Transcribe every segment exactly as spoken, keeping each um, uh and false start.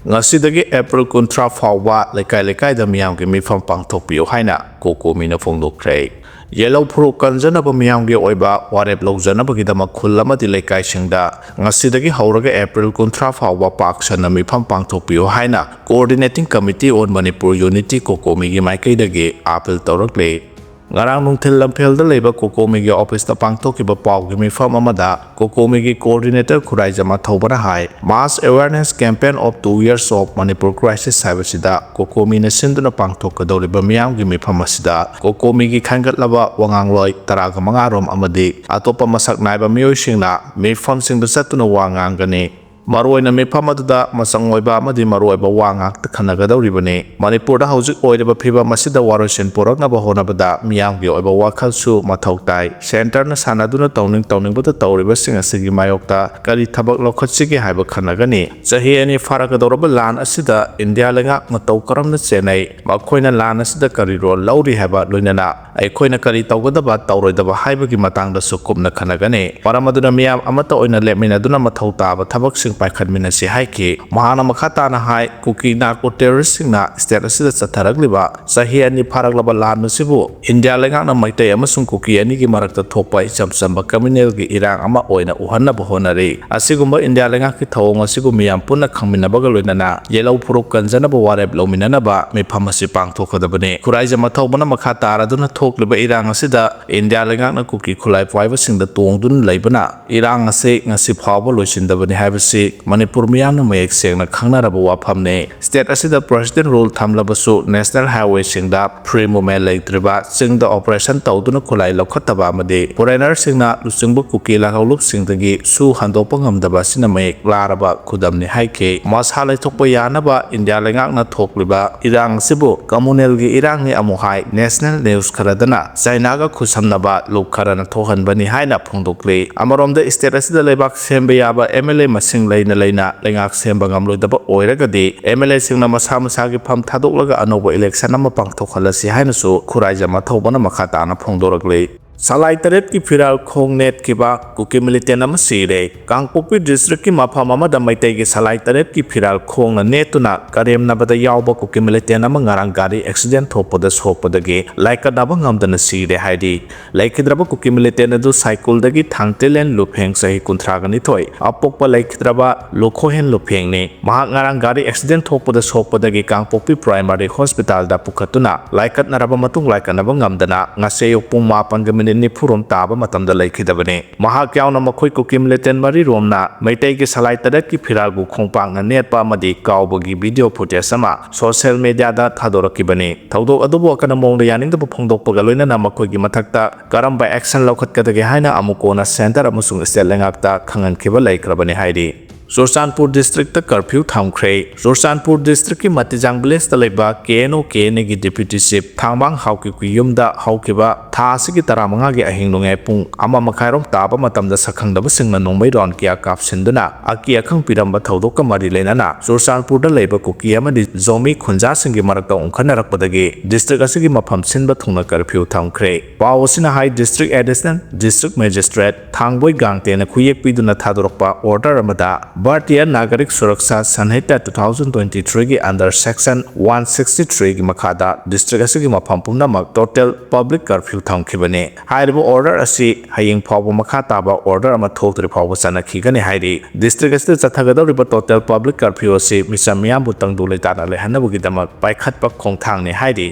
ꯉꯁꯤꯗꯒꯤ ꯑꯦꯄ꯭ꯔꯤꯜ ꯀꯨꯟꯊ꯭ꯔꯥ ꯐꯥꯎꯕ ꯂꯩꯀꯥꯏ ꯂꯩꯀꯥꯏꯗ ꯃꯤꯌꯥꯝꯒꯤ ꯃꯤꯐꯝ ꯄꯥꯡꯊꯣꯛꯄꯤꯌꯨ ꯍꯥꯏꯅ ꯀꯣꯀꯣꯃꯤꯅ ꯐꯣꯡꯗꯣꯛꯈ꯭ꯔꯦ꯫ ꯌꯦꯜꯍꯧ ꯐꯨꯔꯨꯞ ꯀꯟꯖꯅꯕ ꯃꯤꯌꯥꯝꯒꯤ ꯑꯣꯏꯕ ꯋꯥꯔꯦꯞ ꯂꯧꯖꯅꯕꯒꯤꯗꯃꯛ ꯈꯨꯜ ꯑꯃꯗꯤ ꯂꯩꯀꯥꯏꯁꯤꯡꯗ ꯉꯁꯤꯗꯒꯤ ꯍꯧꯔꯒ ꯑꯦꯄ꯭ꯔꯤꯜ ꯀꯨꯟꯊ꯭ꯔꯥ ꯐꯥꯎꯕ ꯄꯥꯛ ꯁꯟꯅ ꯃꯤꯐꯝ ꯄꯥꯡꯊꯣꯛꯄꯤꯌꯨ ꯍꯥꯏꯅ Coordinating Committee on Manipur Unity ꯀꯣꯀꯣꯃꯤꯒꯤ ꯃꯥꯏꯀꯩꯗꯒꯤ ꯑꯥꯄꯤꯜ ꯇꯧꯔꯛꯂꯤ꯫ ꯉꯔꯥꯡ ꯅꯨꯡꯊꯤꯜ ꯂꯝꯐꯦꯜꯗ ꯂꯩꯕ ꯀꯣꯀꯣꯃꯤꯒꯤ ꯑꯣꯐꯤꯁꯇ ꯄꯥꯡꯊꯣꯛꯈꯤꯕ ꯄꯥꯎꯒꯤ ꯃꯤꯐꯝ ꯑꯃꯗ ꯀꯣꯀꯣꯃꯤꯒꯤ coordinator Khuraijam ꯑꯊꯧꯕꯅ high, Mass Awareness Campaign of Two Years of Manipur Crisis ꯍꯥꯏꯕꯁꯤꯗ ꯀꯣꯀꯣꯃꯤꯅ ꯁꯤꯟꯗꯨꯅ ꯄꯥꯡꯊꯣꯛꯀꯗꯧꯔꯤꯕ ꯃꯤꯌꯥꯝꯒꯤ ꯃꯤꯐꯝ ꯑꯁꯤꯗ ꯀꯣꯀꯣꯃꯤꯒꯤ ꯈꯟꯒꯠꯂꯕ ꯋꯥꯉꯥꯡꯂꯣꯏ ꯇꯔꯥꯒ ꯃꯉꯥ ꯔꯣꯝ ꯑꯃꯗꯤ ꯑꯇꯣꯞꯄ ꯃꯁꯛ ꯅꯥꯏꯕ ꯃꯤꯑꯣꯏꯁꯤꯡꯅ ꯃꯤꯐꯝꯁꯤꯡꯗ ꯆꯠꯇꯨꯅ ꯋꯥ ꯉꯥꯡꯒꯅꯤ꯫ ꯃꯔꯨꯑꯣꯏꯅ ꯃꯤꯐꯝ ꯑꯗꯨꯗ ꯃꯆꯪ ꯑꯣꯏꯕ ꯑꯃꯗꯤ ꯃꯔꯨꯑꯣꯏꯕ ꯋꯥ ꯉꯥꯛꯇ ꯈꯟꯅꯒꯗꯧꯔꯤꯕꯅꯤ꯫ ꯃꯅꯤꯄꯨꯔꯗ ꯍꯧꯖꯤꯛ ꯑꯣꯏꯔꯤꯕ ꯐꯤꯕꯝ ꯑꯁꯤꯗ ꯋꯥꯔꯣꯏꯁꯤꯟ ꯄꯨꯔꯛꯅꯕ ꯍꯣꯠꯅꯕꯗ ꯃꯤꯌꯥꯝꯒꯤ ꯑꯣꯏꯕ ꯋꯥꯈꯜꯁꯨ ꯃꯊꯧ ꯇꯥꯏ꯫ ꯁꯦꯟꯇꯔꯅ ꯁꯥꯟꯅꯗꯨꯅ ꯇꯧꯅꯤꯡ ꯇꯧꯅꯤꯡꯕꯗ ꯇꯧꯔꯤꯕꯁꯤꯡ ꯑꯁꯤꯒꯤ ꯃꯥꯌꯣꯛꯇ ꯀꯔꯤ ꯊꯕꯛ ꯂꯧꯈꯠꯁꯤꯒꯦ ꯍꯥꯏꯕ ꯈꯟꯅꯒꯅꯤ꯫ ꯆꯍꯤ ꯑꯅꯤ ꯐꯥꯔꯛꯀꯗꯧꯔꯕ ꯂꯥꯟ ꯑꯁꯤꯗ ꯏꯟꯗꯤꯌꯥ ꯂꯩꯉꯥꯛ ꯃꯇꯧ ꯀꯔꯝꯅ ꯆꯦꯟꯅꯩ, ꯃꯈꯣꯏꯅ ꯂꯥꯟ ꯑꯁꯤꯗ ꯀꯔꯤ ꯔꯣꯜ ꯂꯧꯔꯤ ꯍꯥꯏꯕ, ꯂꯣꯏꯅꯅ ꯑꯩꯈꯣꯏꯅ ꯀꯔꯤ ꯇꯧꯒꯗꯕ ꯇꯧꯔꯣꯏꯗꯕ ꯍꯥꯏꯕꯒꯤ ꯃꯇꯥꯡꯗꯁꯨ ꯀꯨꯞꯅ ꯈꯟꯅꯒꯅꯤ꯫ ꯃꯔꯝ ꯑꯗꯨꯅ ꯃꯤꯌꯥꯝ ꯑꯃꯠꯇ ꯑꯣꯏꯅ ꯂꯦꯞꯃꯤꯟꯅꯗꯨꯅ ꯃꯊꯧ ꯇꯥꯕ ꯊꯕꯛꯁꯤꯡ ꯄꯥꯏꯈꯠꯃꯤꯟꯅꯁꯤ ꯍꯥꯏꯈꯤ꯫ ꯃꯍꯥꯛꯅ ꯃꯈꯥ ꯇꯥꯅ ꯍꯥꯏ, ꯀꯨꯀꯤ ꯅꯥꯔꯀꯣ ꯇꯦꯔꯣꯔꯤꯁꯁꯤꯡꯅ ꯁ꯭ꯇꯦꯠ ꯑꯁꯤꯗ ꯆꯠꯊꯔꯛꯂꯤꯕ ꯆꯍꯤ ꯑꯅꯤ ꯐꯥꯔꯛꯂꯕ ꯂꯥꯟ ꯑꯁꯤꯕꯨ ꯏꯟꯗꯤꯌꯥ ꯂꯩꯉꯥꯛꯅ ꯃꯩꯇꯩ ꯑꯃꯁꯨꯡ ꯀꯨꯀꯤ ꯑꯅꯤꯒꯤ ꯃꯔꯛꯇ ꯊꯣꯛꯄ ꯏꯆꯝ ꯆꯝꯕ ꯀ꯭ꯔꯤꯃꯤꯅꯦꯜꯒꯤ ꯏꯔꯥꯡ ꯑꯃ ꯑꯣꯏꯅ ꯎꯍꯟꯅꯕ ꯍꯣꯠꯅꯔꯤ꯫ ꯑꯁꯤꯒꯨꯝꯕ ꯏꯟꯗꯤꯌꯥ ꯂꯩꯉꯥꯛꯀꯤ ꯊꯧꯑꯣꯡ ꯑꯁꯤꯕꯨ ꯃꯤꯌꯥꯝ ꯄꯨꯟꯅ ꯈꯪꯃꯤꯟꯅꯕꯒ ꯂꯣꯏꯅꯅ ꯌꯦꯜꯍꯧ ꯐꯨꯔꯨꯞ ꯀꯟꯖꯅꯕ ꯋꯥꯔꯦꯞ ꯂꯧꯃꯤꯟꯅꯅꯕ ꯃꯤꯐꯝ ꯑꯁꯤ ꯄꯥꯡꯊꯣꯛꯀꯗꯕꯅꯤ꯫ ꯈꯨꯔꯥꯏꯖꯝ ꯑꯊꯧꯕꯅ ꯃꯈꯥ ꯇꯥꯔꯗꯨꯅ ꯊꯣꯛꯂꯤꯕ ꯏꯔꯥꯡ ꯑꯁꯤꯗ ꯏꯟꯗꯤꯌꯥ ꯂꯩꯉꯥꯛꯅ ꯀꯨꯀꯤ ꯈꯨꯠꯂꯥꯏ ꯄꯥꯏꯕꯁꯤꯡꯗ ꯇꯣꯡꯗꯨꯅ ꯂꯩꯕꯅ ꯏꯔꯥꯡ ꯑꯁꯤ ꯉꯁꯤ ꯐꯥꯎꯕ ꯂꯣꯏꯁꯤꯟꯗꯕꯅꯤ ꯍꯥꯏꯕꯁꯤ ꯃꯅꯤꯄꯨꯔ ꯃꯤꯌꯥꯝꯅ ꯃꯌꯦꯛ ꯁꯦꯡꯅ ꯈꯪꯅꯔꯕ ꯋꯥꯐꯝꯅꯤ꯫ ꯁ꯭ꯇꯦꯠ ꯑꯁꯤꯗ ꯄ꯭ꯔꯦꯁꯤꯗꯦꯟ ꯔꯨꯜ ꯊꯝꯂꯕꯁꯨ ꯅꯦꯁꯅꯦꯜ ꯍꯥꯏꯋꯦꯁꯤꯡꯗ ꯐ꯭ꯔꯤ ꯃꯨꯚꯃꯦꯟ ꯂꯩꯇ꯭ꯔꯤꯕ, ꯆꯤꯡꯗ ꯑꯣꯄꯔꯦꯁꯟ ꯇꯧꯗꯨꯅ ꯈꯨꯠꯂꯥꯏ ꯂꯧꯈꯠꯇꯕ ꯑꯃꯗꯤ ꯐꯣꯔꯦꯅꯔꯁꯤꯡꯅ ꯂꯨꯆꯤꯡꯕ ꯀꯨꯀꯤ ꯂꯥꯜꯍꯧꯂꯨꯞꯁꯤꯡꯗꯒꯤ ꯁꯨ ꯍꯟꯗꯣꯛꯄ ꯉꯝꯗꯕ ꯑꯁꯤꯅ ꯃꯌꯦꯛ ꯂꯥꯔꯕ ꯈꯨꯗꯝꯅꯤ ꯍꯥꯏꯈꯤ꯫ ꯃꯁꯥ ꯂꯩꯊꯣꯛꯄ ꯌꯥꯅꯕ ꯏꯟꯗꯤꯌꯥ ꯂꯩꯉꯥꯛꯅ ꯊꯣꯛꯂꯤꯕ ꯏꯔꯥꯡ ꯑꯁꯤꯕꯨ ꯀꯝꯃꯨꯅꯦꯜꯒꯤ ꯏꯔꯥꯡꯅꯤ ꯑꯃꯨꯛ ꯍꯥꯏ꯫ ꯅꯦꯁꯅꯦꯜ ꯅ꯭ꯌꯨꯁ ꯈꯔꯗꯅ ꯆꯥꯏꯅꯥꯒ ꯈꯨꯠꯁꯝꯅꯕ ꯂꯨꯞ ꯈꯔꯅ ꯊꯣꯛꯍꯟꯕꯅꯤ ꯍꯥꯏꯅ ꯐꯣꯡꯗꯣꯛꯂꯤ꯫ ꯑꯃꯔꯣꯝꯗ ꯁ꯭ꯇꯦꯠ ꯑꯁꯤꯗ ꯂꯩꯕꯥꯛ ꯁꯦꯝꯕ ꯌꯥꯕ ꯑꯦꯝ ꯑꯦꯜ ꯑꯦ ꯃꯁꯤꯡ ꯂꯩꯅ ꯂꯩꯅ ꯂꯩꯉꯥꯛ ꯁꯦꯝꯕ ꯉꯝꯂꯣꯏꯗꯕ ꯑꯣꯏꯔꯒꯗꯤ ꯑꯦꯝ ꯑꯦꯜ ꯑꯦꯁꯤꯡꯅ ꯃꯁꯥ ꯃꯁꯥꯒꯤ ꯐꯝ ꯊꯥꯗꯣꯛꯂꯒ ꯑꯅꯧꯕ ꯏꯂꯦꯛꯁꯟ ꯑꯃ ꯄꯥꯡꯊꯣꯛꯍꯜꯂꯁꯤ ꯍꯥꯏꯅꯁꯨ ꯈꯨꯔꯥꯏꯖꯝ ꯑꯊꯧꯕꯅ ꯃꯈꯥ ꯇꯥꯅ ꯐꯣꯡꯗꯣꯔꯛꯂꯤ꯫ ꯁꯂꯥꯏ ꯇꯔꯦꯠꯀꯤ ꯐꯤꯔꯥꯜ ꯈꯣꯡ ꯅꯦꯠꯈꯤꯕ ꯀꯨꯀꯤ ꯃꯤꯂꯤꯇꯦꯟ ꯑꯃ ꯁꯤꯔꯦ꯫ ꯀꯥꯡꯄꯣꯛꯄꯤ ꯗꯤꯁꯇ꯭ꯔꯤꯛꯀꯤ ꯃꯐꯝ ꯑꯃꯗ ꯃꯩꯇꯩꯒꯤ ꯁꯂꯥꯏ ꯇꯔꯦꯠꯀꯤ ꯐꯤꯔꯥꯜ ꯈꯣꯡꯅ ꯅꯦꯠꯇꯨꯅ ꯀꯔꯦꯝꯅꯕꯗ ꯌꯥꯎꯕ ꯀꯨꯀꯤ ꯃꯤꯂꯤꯇꯦꯟ ꯑꯃ ꯉꯔꯥꯡ ꯒꯥꯔꯤ ꯑꯦꯛꯁꯤꯗꯦꯟ ꯊꯣꯛꯄꯗ ꯁꯣꯛꯄꯗꯒꯤ ꯂꯥꯏꯀꯠꯅꯕ ꯉꯝꯗꯅ ꯁꯤꯔꯦ ꯍꯥꯏꯔꯤ꯫ ꯂꯩꯈꯤꯗ꯭ꯔꯕ ꯀꯨꯀꯤ ꯃꯤꯂꯤꯇꯦꯟ ꯑꯗꯨ ꯁꯥꯏꯀꯨꯜꯗꯒꯤ ꯊꯥꯡꯇꯦꯂꯦꯟ ꯂꯨꯐꯦꯡ, ꯆꯍꯤ ꯀꯨꯟꯊ꯭ꯔꯥꯒ ꯅꯤꯊꯣꯏ, ꯑꯄꯣꯛꯄ ꯂꯩꯈꯤꯗ꯭ꯔꯕ ꯂꯨꯈꯣꯍꯦꯟ ꯂꯨꯐꯦꯡꯅꯤ꯫ ꯃꯍꯥꯛ ꯉꯔꯥꯡ ꯒꯥꯔꯤ ꯑꯦꯛꯁꯤꯗꯦꯟ ꯊꯣꯛꯄꯗ ꯁꯣꯛꯄꯗꯒꯤ ꯀꯥꯡꯄꯣꯛꯄꯤ ꯄ꯭ꯔꯥꯏꯃꯥꯔꯤ ꯍꯣꯁꯄꯤꯇꯥꯜꯗ ꯄꯨꯈꯠꯇꯨꯅ ꯂꯥꯏꯀꯠꯅꯔꯕ ꯃꯇꯨꯡ ꯂꯥꯏꯀꯠꯅꯕ ꯉꯝꯗꯅ ꯉꯁꯤ ꯑꯌꯨꯛ ꯄꯨꯡ ꯃꯥꯄꯟꯒ ꯃꯤꯅꯤꯠ ꯅꯤꯐꯨꯔꯣꯝ ꯇꯥꯕ ꯃꯇꯝꯗ ꯂꯩꯈꯤꯗꯕꯅꯤ꯫ ꯃꯍꯥꯛ ꯌꯥꯎꯅ ꯃꯈꯣꯏ ꯀꯨꯀꯤ ꯃꯤꯂꯤꯇꯦꯟ ꯃꯔꯤꯔꯣꯝꯅ ꯃꯩꯇꯩꯒꯤ ꯁꯂꯥꯏ ꯇꯔꯦꯠꯀꯤ ꯐꯤꯔꯥꯜꯕꯨ ꯈꯣꯡꯄꯥꯛꯅ ꯅꯦꯠꯄ ꯑꯃꯗꯤ ꯀꯥꯎꯕꯒꯤ ꯚꯤꯗꯤꯑꯣ ꯐꯨꯇꯦꯖ ꯑꯃ ꯁꯣꯁꯤꯌꯦꯜ ꯃꯤꯗꯤꯌꯥꯗ ꯊꯥꯗꯣꯔꯛꯈꯤꯕꯅꯤ꯫ ꯊꯧꯗꯣꯛ ꯑꯗꯨꯕꯨ ꯑꯀꯟꯕ ꯃꯑꯣꯡꯗ ꯌꯥꯅꯤꯡꯗꯕ ꯐꯣꯡꯗꯣꯛꯄꯒ ꯂꯣꯏꯅꯅ ꯃꯈꯣꯏꯒꯤ ꯃꯊꯛꯇ ꯀꯔꯝꯕ ꯑꯦꯛꯁꯟ ꯂꯧꯈꯠꯀꯗꯒꯦ ꯍꯥꯏꯅ ꯑꯃꯨꯛ ꯀꯣꯟꯅ ꯁꯦꯟꯇꯔ ꯑꯃꯁꯨꯡ ꯁ꯭ꯇꯦꯠ ꯂꯩꯉꯥꯛꯇ ꯈꯪꯍꯟꯈꯤꯕ ꯂꯩꯈ꯭ꯔꯕꯅꯤ ꯍꯥꯏꯔꯤ꯫ ꯆꯨꯔꯆꯥꯟꯄꯨꯔ ꯗꯤꯁꯇ꯭ꯔꯤꯛꯇ ꯀꯔꯐ꯭ꯌꯨ ꯊꯝꯈ꯭ꯔꯦ꯫ ꯆꯨꯔꯆꯥꯟꯄꯨꯔ ꯗꯤꯁꯇ꯭ꯔꯤꯛꯀꯤ ꯃꯇꯤꯖꯥꯡ ꯚꯤꯂꯦꯖꯇ ꯂꯩꯕ ꯀꯦ ꯑꯦꯟ ꯑꯣ ꯀꯦ ꯑꯦꯟ ꯑꯦꯒꯤ ꯗꯤꯄ꯭ꯌꯨꯇꯤ ꯆꯤꯐ ꯊꯥꯡꯃꯥꯡ ꯍꯥꯎꯀꯤꯞꯀꯤ ꯌꯨꯝꯗ ꯍꯧꯈꯤꯕ ꯊꯥ ꯑꯁꯤꯒꯤ ꯇꯔꯥꯃꯉꯥꯒꯤ ꯑꯍꯤꯡ ꯅꯣꯡꯌꯥꯏ ꯄꯨꯡ ꯑꯃ ꯃꯈꯥꯏꯔꯣꯝ ꯇꯥꯕ ꯃꯇꯝꯗ ꯁꯛꯈꯪꯗꯕꯁꯤꯡꯅ ꯅꯣꯡꯃꯩ ꯔꯥꯎꯟ ꯀꯌꯥ ꯀꯥꯞꯁꯤꯟꯗꯨꯅ ꯑꯀꯤ ꯑꯈꯪ ꯄꯤꯔꯝꯕ ꯊꯧꯗꯣꯛꯀ ꯃꯔꯤ ꯂꯩꯅꯅ ꯆꯨꯔꯆꯥꯟꯄꯨꯔꯗ ꯂꯩꯕ ꯀꯨꯀꯤ ꯑꯃꯗꯤ ꯖꯣꯃꯤ ꯈꯨꯟꯖꯥꯁꯤꯡꯒꯤ ꯃꯔꯛꯇ ꯎꯪꯈꯠꯅꯔꯛꯄꯗꯒꯤ ꯗꯤꯁꯇ꯭ꯔꯤꯛ ꯑꯁꯤꯒꯤ ꯃꯐꯝ ꯁꯤꯟꯕ ꯊꯨꯡꯅ ꯀꯔꯐ꯭ꯌꯨ ꯊꯝꯈ꯭ꯔꯦ꯫ ꯄꯥꯎ ꯑꯁꯤꯅ ꯍꯥꯏ, ꯗꯤꯁꯇ꯭ꯔꯤꯛ ꯑꯦꯗꯤꯁꯅꯦꯜ ꯗꯤꯁꯇ꯭ꯔꯤꯛ ꯃꯦꯖꯤꯁꯇ꯭ꯔꯦꯠ ꯊꯥꯡꯕꯣꯏ ꯒꯥꯡꯇꯦꯅ ꯈꯨꯌꯦꯛ ꯄꯤꯗꯨꯅ ꯊꯥꯗꯣꯔꯛꯄ ꯑꯣꯔꯗꯔ ꯑꯃꯗ Bharatiya ꯅꯥꯒꯔꯤꯛ Suraksha ꯁꯟꯍꯤꯇꯥ two thousand twenty three ꯒꯤ under section one sixty three ꯒꯤ ꯃꯈꯥꯗ ꯗꯤꯁꯇ꯭ꯔꯤꯛ ꯑꯁꯤꯒꯤ ꯃꯐꯝ ꯄꯨꯝꯅꯃꯛ total public curfew ꯊꯝꯈꯤꯕꯅꯤ꯫ ꯍꯥꯏꯔꯤꯕ ꯑꯣꯔꯗꯔ ꯑꯁꯤ ꯍꯌꯦꯡ ꯐꯥꯎꯕ ꯃꯈꯥ ꯇꯥꯕ ꯑꯣꯔꯗꯔ ꯑꯃ ꯊꯣꯛꯇ꯭ꯔꯤ ꯐꯥꯎꯕ ꯆꯠꯅꯈꯤꯒꯅꯤ ꯍꯥꯏꯔꯤ꯫ ꯗꯤꯁꯇ꯭ꯔꯤꯛ ꯑꯁꯤꯗ ꯆꯠꯊꯒꯗꯧꯔꯤꯕ total public curfew ꯑꯁꯤ ꯃꯤꯆꯝ ꯃꯤꯌꯥꯝꯕꯨ ꯇꯪꯗꯨ ꯂꯩꯇꯥꯅꯍꯜꯂꯦ ꯍꯥꯏꯅꯕꯒꯤꯗꯃꯛ ꯄꯥꯏꯈꯠꯄ ꯈꯣꯡꯊꯥꯡꯅꯤ ꯍꯥꯏꯔꯤ꯫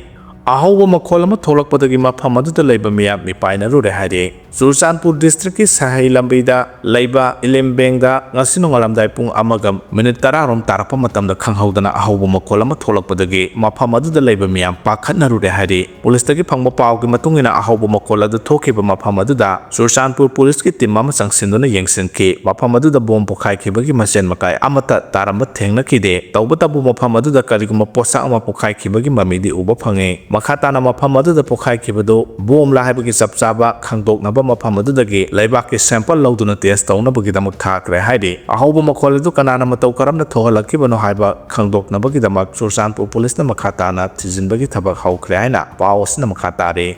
ꯑꯍꯧꯕ ꯃꯈꯣꯜ ꯑꯃ ꯊꯣꯛꯂꯛꯄꯗꯒꯤ ꯃꯐꯝ ꯑꯗꯨꯗ ꯂꯩꯕ ꯃꯤꯌꯥꯝ ꯃꯤꯄꯥꯏꯅꯔꯨꯔꯦ ꯍꯥꯏꯔꯤ꯫ ꯆꯨꯔꯆꯥꯟꯄꯨꯔ ꯗꯤꯁꯇ꯭ꯔꯤꯛꯀꯤ ꯁꯍꯩ ꯂꯝꯕꯤꯗ ꯂꯩꯕ ꯏꯂꯤꯝꯕꯦꯡꯗ ꯉꯁꯤ ꯅꯣꯡꯉꯥꯜꯂꯝꯗꯥꯏ ꯄꯨꯡ ꯑꯃꯒ ꯃꯤꯅꯤꯠ ꯇꯔꯥꯔꯣꯝ ꯇꯥꯔꯛꯄ ꯃꯇꯝꯗ ꯈꯪꯍꯧꯗꯅ ꯑꯍꯧꯕ ꯃꯈꯣꯜ ꯑꯃ ꯊꯣꯛꯂꯛꯄꯗꯒꯤ ꯃꯐꯝ ꯑꯗꯨꯗ ꯂꯩꯕ ꯃꯤꯌꯥꯝ ꯄꯥꯈꯠꯅꯔꯨꯔꯦ ꯍꯥꯏꯔꯤ꯫ ꯄꯨꯂꯤꯁꯇꯒꯤ ꯐꯪꯕ ꯄꯥꯎꯒꯤ ꯃꯇꯨꯡ ꯏꯟꯅ ꯑꯍꯧꯕ ꯃꯈꯣꯜ ꯑꯗꯨ ꯊꯣꯛꯈꯤꯕ ꯃꯐꯝ ꯑꯗꯨꯗ ꯆꯨꯔꯆꯥꯟꯄꯨꯔ ꯄꯨꯂꯤꯁꯀꯤ ꯇꯤꯝ ꯑꯃ ꯆꯪꯁꯤꯟꯗꯨꯅ ꯌꯦꯡꯁꯤꯟꯈꯤ꯫ ꯃꯐꯝ ꯑꯗꯨꯗ ꯕꯣꯝ ꯄꯣꯈꯥꯏꯈꯤꯕꯒꯤ ꯃꯆꯦꯟ ꯃꯀꯥꯏ ꯑꯃꯠꯇ ꯇꯥꯔꯝꯕ ꯊꯦꯡꯅꯈꯤꯗꯦ꯫ ꯇꯧꯕꯇꯕꯨ ꯃꯐꯝ ꯑꯗꯨꯗ ꯀꯔꯤꯒꯨꯝꯕ ꯄꯣꯠꯁꯛ ꯑꯃ ꯄꯣꯈꯥꯏꯈꯤꯕꯒꯤ ꯃꯃꯤꯗꯤ ꯎꯕ ꯐꯪꯉꯤ꯫ ꯃꯈꯥ ꯇꯥꯅ ꯃꯐꯝ ꯑꯗꯨꯗ ꯄꯣꯈꯥꯏꯈꯤꯕꯗꯨ ꯕꯣꯝꯂ ꯍꯥꯏꯕꯒꯤ ꯆꯞ ꯆꯥꯕ ꯈꯪꯗꯣꯛꯅꯕ ꯃꯐꯝ ꯑꯗꯨꯗꯒꯤ ꯂꯩꯕꯥꯛꯀꯤ sample ꯂꯧꯗꯨꯅ test ꯇꯧꯅꯕꯒꯤꯗꯃꯛ ꯊꯥꯈ꯭ꯔꯦ ꯍꯥꯏꯔꯤ꯫ ꯑꯍꯧꯕ ꯃꯈꯣꯜ ꯑꯗꯨ ꯀꯅꯥꯅ ꯃꯇꯧ ꯀꯔꯝꯅ ꯊꯣꯛꯍꯜꯂꯛꯈꯤꯕꯅꯣ ꯍꯥꯏꯕ ꯈꯪꯗꯣꯛꯅꯕꯒꯤꯗꯃꯛ ꯆꯨꯔꯆꯥꯟꯄꯨꯔ ꯄꯨꯂꯤꯁꯅ ꯃꯈꯥ ꯇꯥꯅ ꯊꯤꯖꯤꯟꯕꯒꯤ ꯊꯕꯛ ꯍꯧꯈ꯭ꯔꯦ ꯍꯥꯏꯅ ꯄꯥꯎ ꯑꯁꯤꯅ ꯃꯈꯥ ꯇꯥꯔꯤ꯫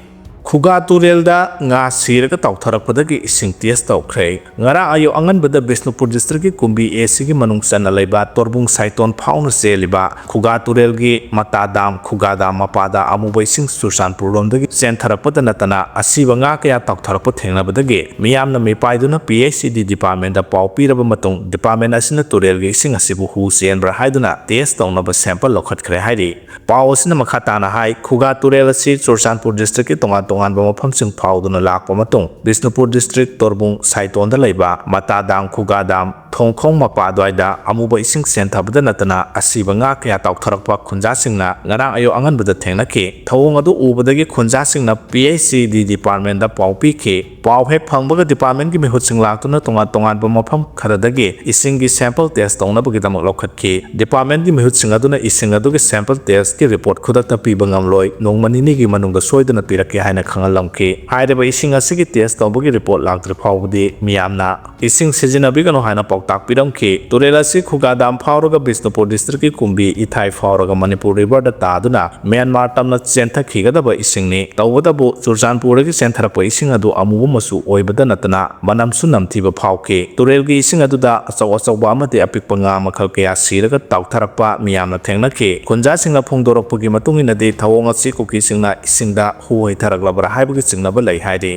ꯈꯨꯒꯥ ꯇꯨꯔꯦꯜꯗ ꯉꯥ ꯁꯤꯔꯒ ꯇꯥꯎꯊꯔꯛꯄꯗꯒꯤ ꯏꯁꯤꯡ ꯇꯦꯁ ꯇꯧꯈ꯭ꯔꯦ꯫ ꯉꯔꯥꯡ ꯑꯌꯨꯛ ꯑꯉꯟꯕꯗ ꯕꯤꯁꯅꯨꯄꯨꯔ ꯗꯤꯁꯇ꯭ꯔꯤꯛꯀꯤ ꯀꯨꯝꯕꯤ ꯑꯦ ꯁꯤꯒꯤ ꯃꯅꯨꯡ ꯆꯟꯅ ꯂꯩꯕ ꯇꯣꯔꯕꯨꯡ ꯁꯥꯏꯇꯣꯟ ꯐꯥꯎꯅ ꯆꯦꯜꯂꯤꯕ ꯈꯨꯒꯥ ꯇꯨꯔꯦꯜꯒꯤ ꯃꯇꯥ ꯗꯥꯝ, ꯈꯨꯒꯥ ꯗꯥꯝ ꯃꯄꯥꯗ ꯑꯃꯨꯕ ꯏꯁꯤꯡ ꯆꯨꯔꯆꯥꯟꯄꯨꯔ ꯂꯣꯝꯗꯒꯤ ꯆꯦꯟꯊꯔꯛꯄꯗ ꯅꯠꯇꯅ ꯑꯁꯤꯕ ꯉꯥ ꯀꯌꯥ ꯇꯥꯎꯊꯔꯛꯄ ꯊꯦꯡꯅꯕꯗꯒꯤ ꯃꯤꯌꯥꯝꯅ ꯃꯤꯄꯥꯏꯗꯨꯅ ꯄꯤ ꯑꯩꯆ ꯏ ꯗꯤ ꯗꯤꯄꯥꯔꯠꯃꯦꯟꯗ ꯄꯥꯎ ꯄꯤꯔꯕ ꯃꯇꯨꯡ, ꯗꯤꯄꯥꯔꯠꯃꯦꯟ ꯑꯁꯤꯅ ꯇꯨꯔꯦꯜꯒꯤ ꯏꯁꯤꯡ ꯑꯁꯤꯕꯨ ꯍꯨ ꯆꯦꯟꯕ꯭ꯔꯥ ꯍꯥꯏꯗꯨꯅ ꯇꯦꯁ ꯇꯧꯅꯕ ꯁꯦꯝꯄꯜ ꯂꯧꯈꯠꯈ꯭ꯔꯦ ꯍꯥꯏꯔꯤ꯫ ꯄꯥꯎ ꯑꯁꯤꯅ ꯃꯈꯥ ꯇꯥꯅ ꯍꯥꯏ, ꯈꯨꯒꯥ ꯇꯨꯔꯦꯜ ꯑꯁꯤ ꯆꯨꯔꯆꯥꯟꯄꯨꯔ ꯗꯤꯁꯇ꯭ꯔꯤꯛꯀꯤ ꯇꯣꯉꯥꯟ ꯇꯣꯉꯥꯟꯕ ꯃꯐꯝꯁꯤꯡ ꯐꯥꯎꯗꯨꯅ ꯂꯥꯛꯄ ꯃꯇꯨꯡ, ꯕꯤꯁꯅꯨꯄꯨꯔ ꯗꯤꯁꯇ꯭ꯔꯤꯛ ꯇꯣꯔꯕꯨꯡ ꯁꯥꯏꯇꯣꯟꯗ ꯂꯩꯕ ꯃꯇꯥ ꯗꯥꯝ, ꯈꯨꯒꯥ ꯗꯥꯝ, ꯊꯣꯡꯈꯣꯡ ꯃꯄꯥ ꯑꯗꯨꯋꯥꯏꯗ ꯑꯃꯨꯕ ꯏꯁꯤꯡ ꯆꯦꯟꯊꯕꯗ ꯅꯠꯇꯅ ꯑꯁꯤꯕ ꯉꯥ ꯀꯌꯥ ꯇꯥꯎꯊꯔꯛꯄ ꯈꯨꯟꯖꯥꯁꯤꯡꯅ ꯉꯔꯥꯡ ꯑꯌꯨꯛ ꯑꯉꯟꯕꯗ ꯊꯦꯡꯅꯈꯤ꯫ ꯊꯧꯑꯣꯡ ꯑꯗꯨ ꯎꯕꯗꯒꯤ ꯈꯨꯟꯖꯥꯁꯤꯡꯅ ꯄꯤ ꯑꯩꯆ ꯏ ꯗꯤ ꯗꯤꯄꯥꯔꯠꯃꯦꯟꯗ ꯄꯥꯎ ꯄꯤꯈꯤ꯫ ꯄꯥꯎ ꯍꯦꯛ ꯐꯪꯕꯒ ꯗꯤꯄꯥꯔꯠꯃꯦꯟꯒꯤ ꯃꯤꯍꯨꯠꯁꯤꯡ ꯂꯥꯛꯇꯨꯅ ꯇꯣꯉꯥꯟ ꯇꯣꯉꯥꯟꯕ ꯃꯐꯝ ꯈꯔꯗꯒꯤ ꯏꯁꯤꯡꯒꯤ ꯁꯦꯝꯄꯜ ꯇꯦꯁ ꯇꯧꯅꯕꯒꯤꯗꯃꯛ ꯂꯧꯈꯠꯈꯤ꯫ ꯗꯤꯄꯥꯔꯠꯃꯦꯟꯒꯤ ꯃꯤꯍꯨꯠꯁꯤꯡ ꯑꯗꯨꯅ ꯏꯁꯤꯡ ꯑꯗꯨꯒꯤ ꯁꯦꯝꯄꯜ ꯇꯦꯁꯀꯤ ꯔꯤꯄꯣꯔꯠ ꯈꯨꯗꯛꯇ ꯄꯤꯕ ꯉꯝꯂꯣꯏ, ꯅꯣꯡꯃ ꯅꯤꯅꯤꯒꯤ ꯃꯅꯨꯡꯗ ꯁꯣꯏꯗꯅ ꯄꯤꯔꯛꯀꯦ ꯍꯥꯏꯅ ꯈꯪꯍꯜꯂꯝꯈꯤ꯫ ꯍꯥꯏꯔꯤꯕ ꯏꯁꯤꯡ ꯑꯁꯤꯒꯤ ꯇꯦꯁ ꯇꯧꯕꯒꯤ ꯔꯤꯄꯣꯔꯠ ꯂꯥꯛꯇ꯭ꯔꯤ ꯐꯥꯎꯕꯗꯤ ꯃꯤꯌꯥꯝꯅ ꯏꯁꯤꯡ ꯁꯤꯖꯤꯟꯅꯕꯤꯒꯅꯨ ꯍꯥꯏꯅ ꯄꯥꯎꯇꯥꯛ ꯄꯤꯔꯝꯈꯤ꯫ ꯇꯨꯔꯦꯜ ꯑꯁꯤ ꯈꯨꯒꯥ ꯗꯥꯝ ꯐꯥꯎꯔꯒ ꯕꯤꯁꯅꯨꯄꯨꯔ ꯗꯤꯁꯇ꯭ꯔꯤꯛꯀꯤ ꯀꯨꯝꯕꯤ ꯏꯊꯥꯏ ꯐꯥꯎꯔꯒ ꯃꯅꯤꯄꯨꯔ ꯔꯤꯚꯔꯗ ꯇꯥꯗꯨꯅ ꯃ꯭ꯌꯥꯟꯃꯥꯔ ꯇꯝꯅ ꯆꯦꯟꯊꯈꯤꯒꯗꯕ ꯏꯁꯤꯡꯅꯤ꯫ ꯇꯧꯕꯇꯕꯨ ꯆꯨꯔꯆꯥꯟꯄꯨꯔꯗꯒꯤ ꯆꯦꯟꯊꯔꯛꯄ ꯏꯁꯤꯡ ꯑꯗꯨ ꯑꯃꯨꯕ ꯃꯆꯨ ꯑꯣꯏꯕꯗ ꯅꯠꯇꯅ ꯃꯅꯝꯁꯨ ꯅꯝꯊꯤꯕ ꯐꯥꯎꯈꯤ꯫ ꯇꯨꯔꯦꯜꯒꯤ ꯏꯁꯤꯡ ꯑꯗꯨꯗ ꯑꯆꯧ ꯑꯆꯧꯕ ꯑꯃꯗꯤ ꯑꯄꯤꯛꯄ ꯉꯥ ꯃꯈꯜ ꯀꯌꯥ ꯁꯤꯔꯒ ꯇꯥꯎꯊꯔꯛꯄ ꯃꯤꯌꯥꯝꯅ ꯊꯦꯡꯅꯈꯤ꯫ ꯈꯨꯟꯖꯥꯁꯤꯡꯅ ꯐꯣꯡꯗꯣꯔꯛꯄꯒꯤ ꯃꯇꯨꯡ ꯏꯟꯅꯗꯤ ꯊꯧꯑꯣꯡ ꯑꯁꯤ ꯀꯨꯀꯤꯁꯤꯡꯅ ꯏꯁꯤꯡꯗ ꯍꯨ ꯍꯩꯊꯔꯛꯂꯕ꯭ꯔꯥ ꯍꯥꯏꯕꯒꯤ ꯆꯤꯡꯅꯕ ꯂꯩ ꯍꯥꯏꯔꯤ꯫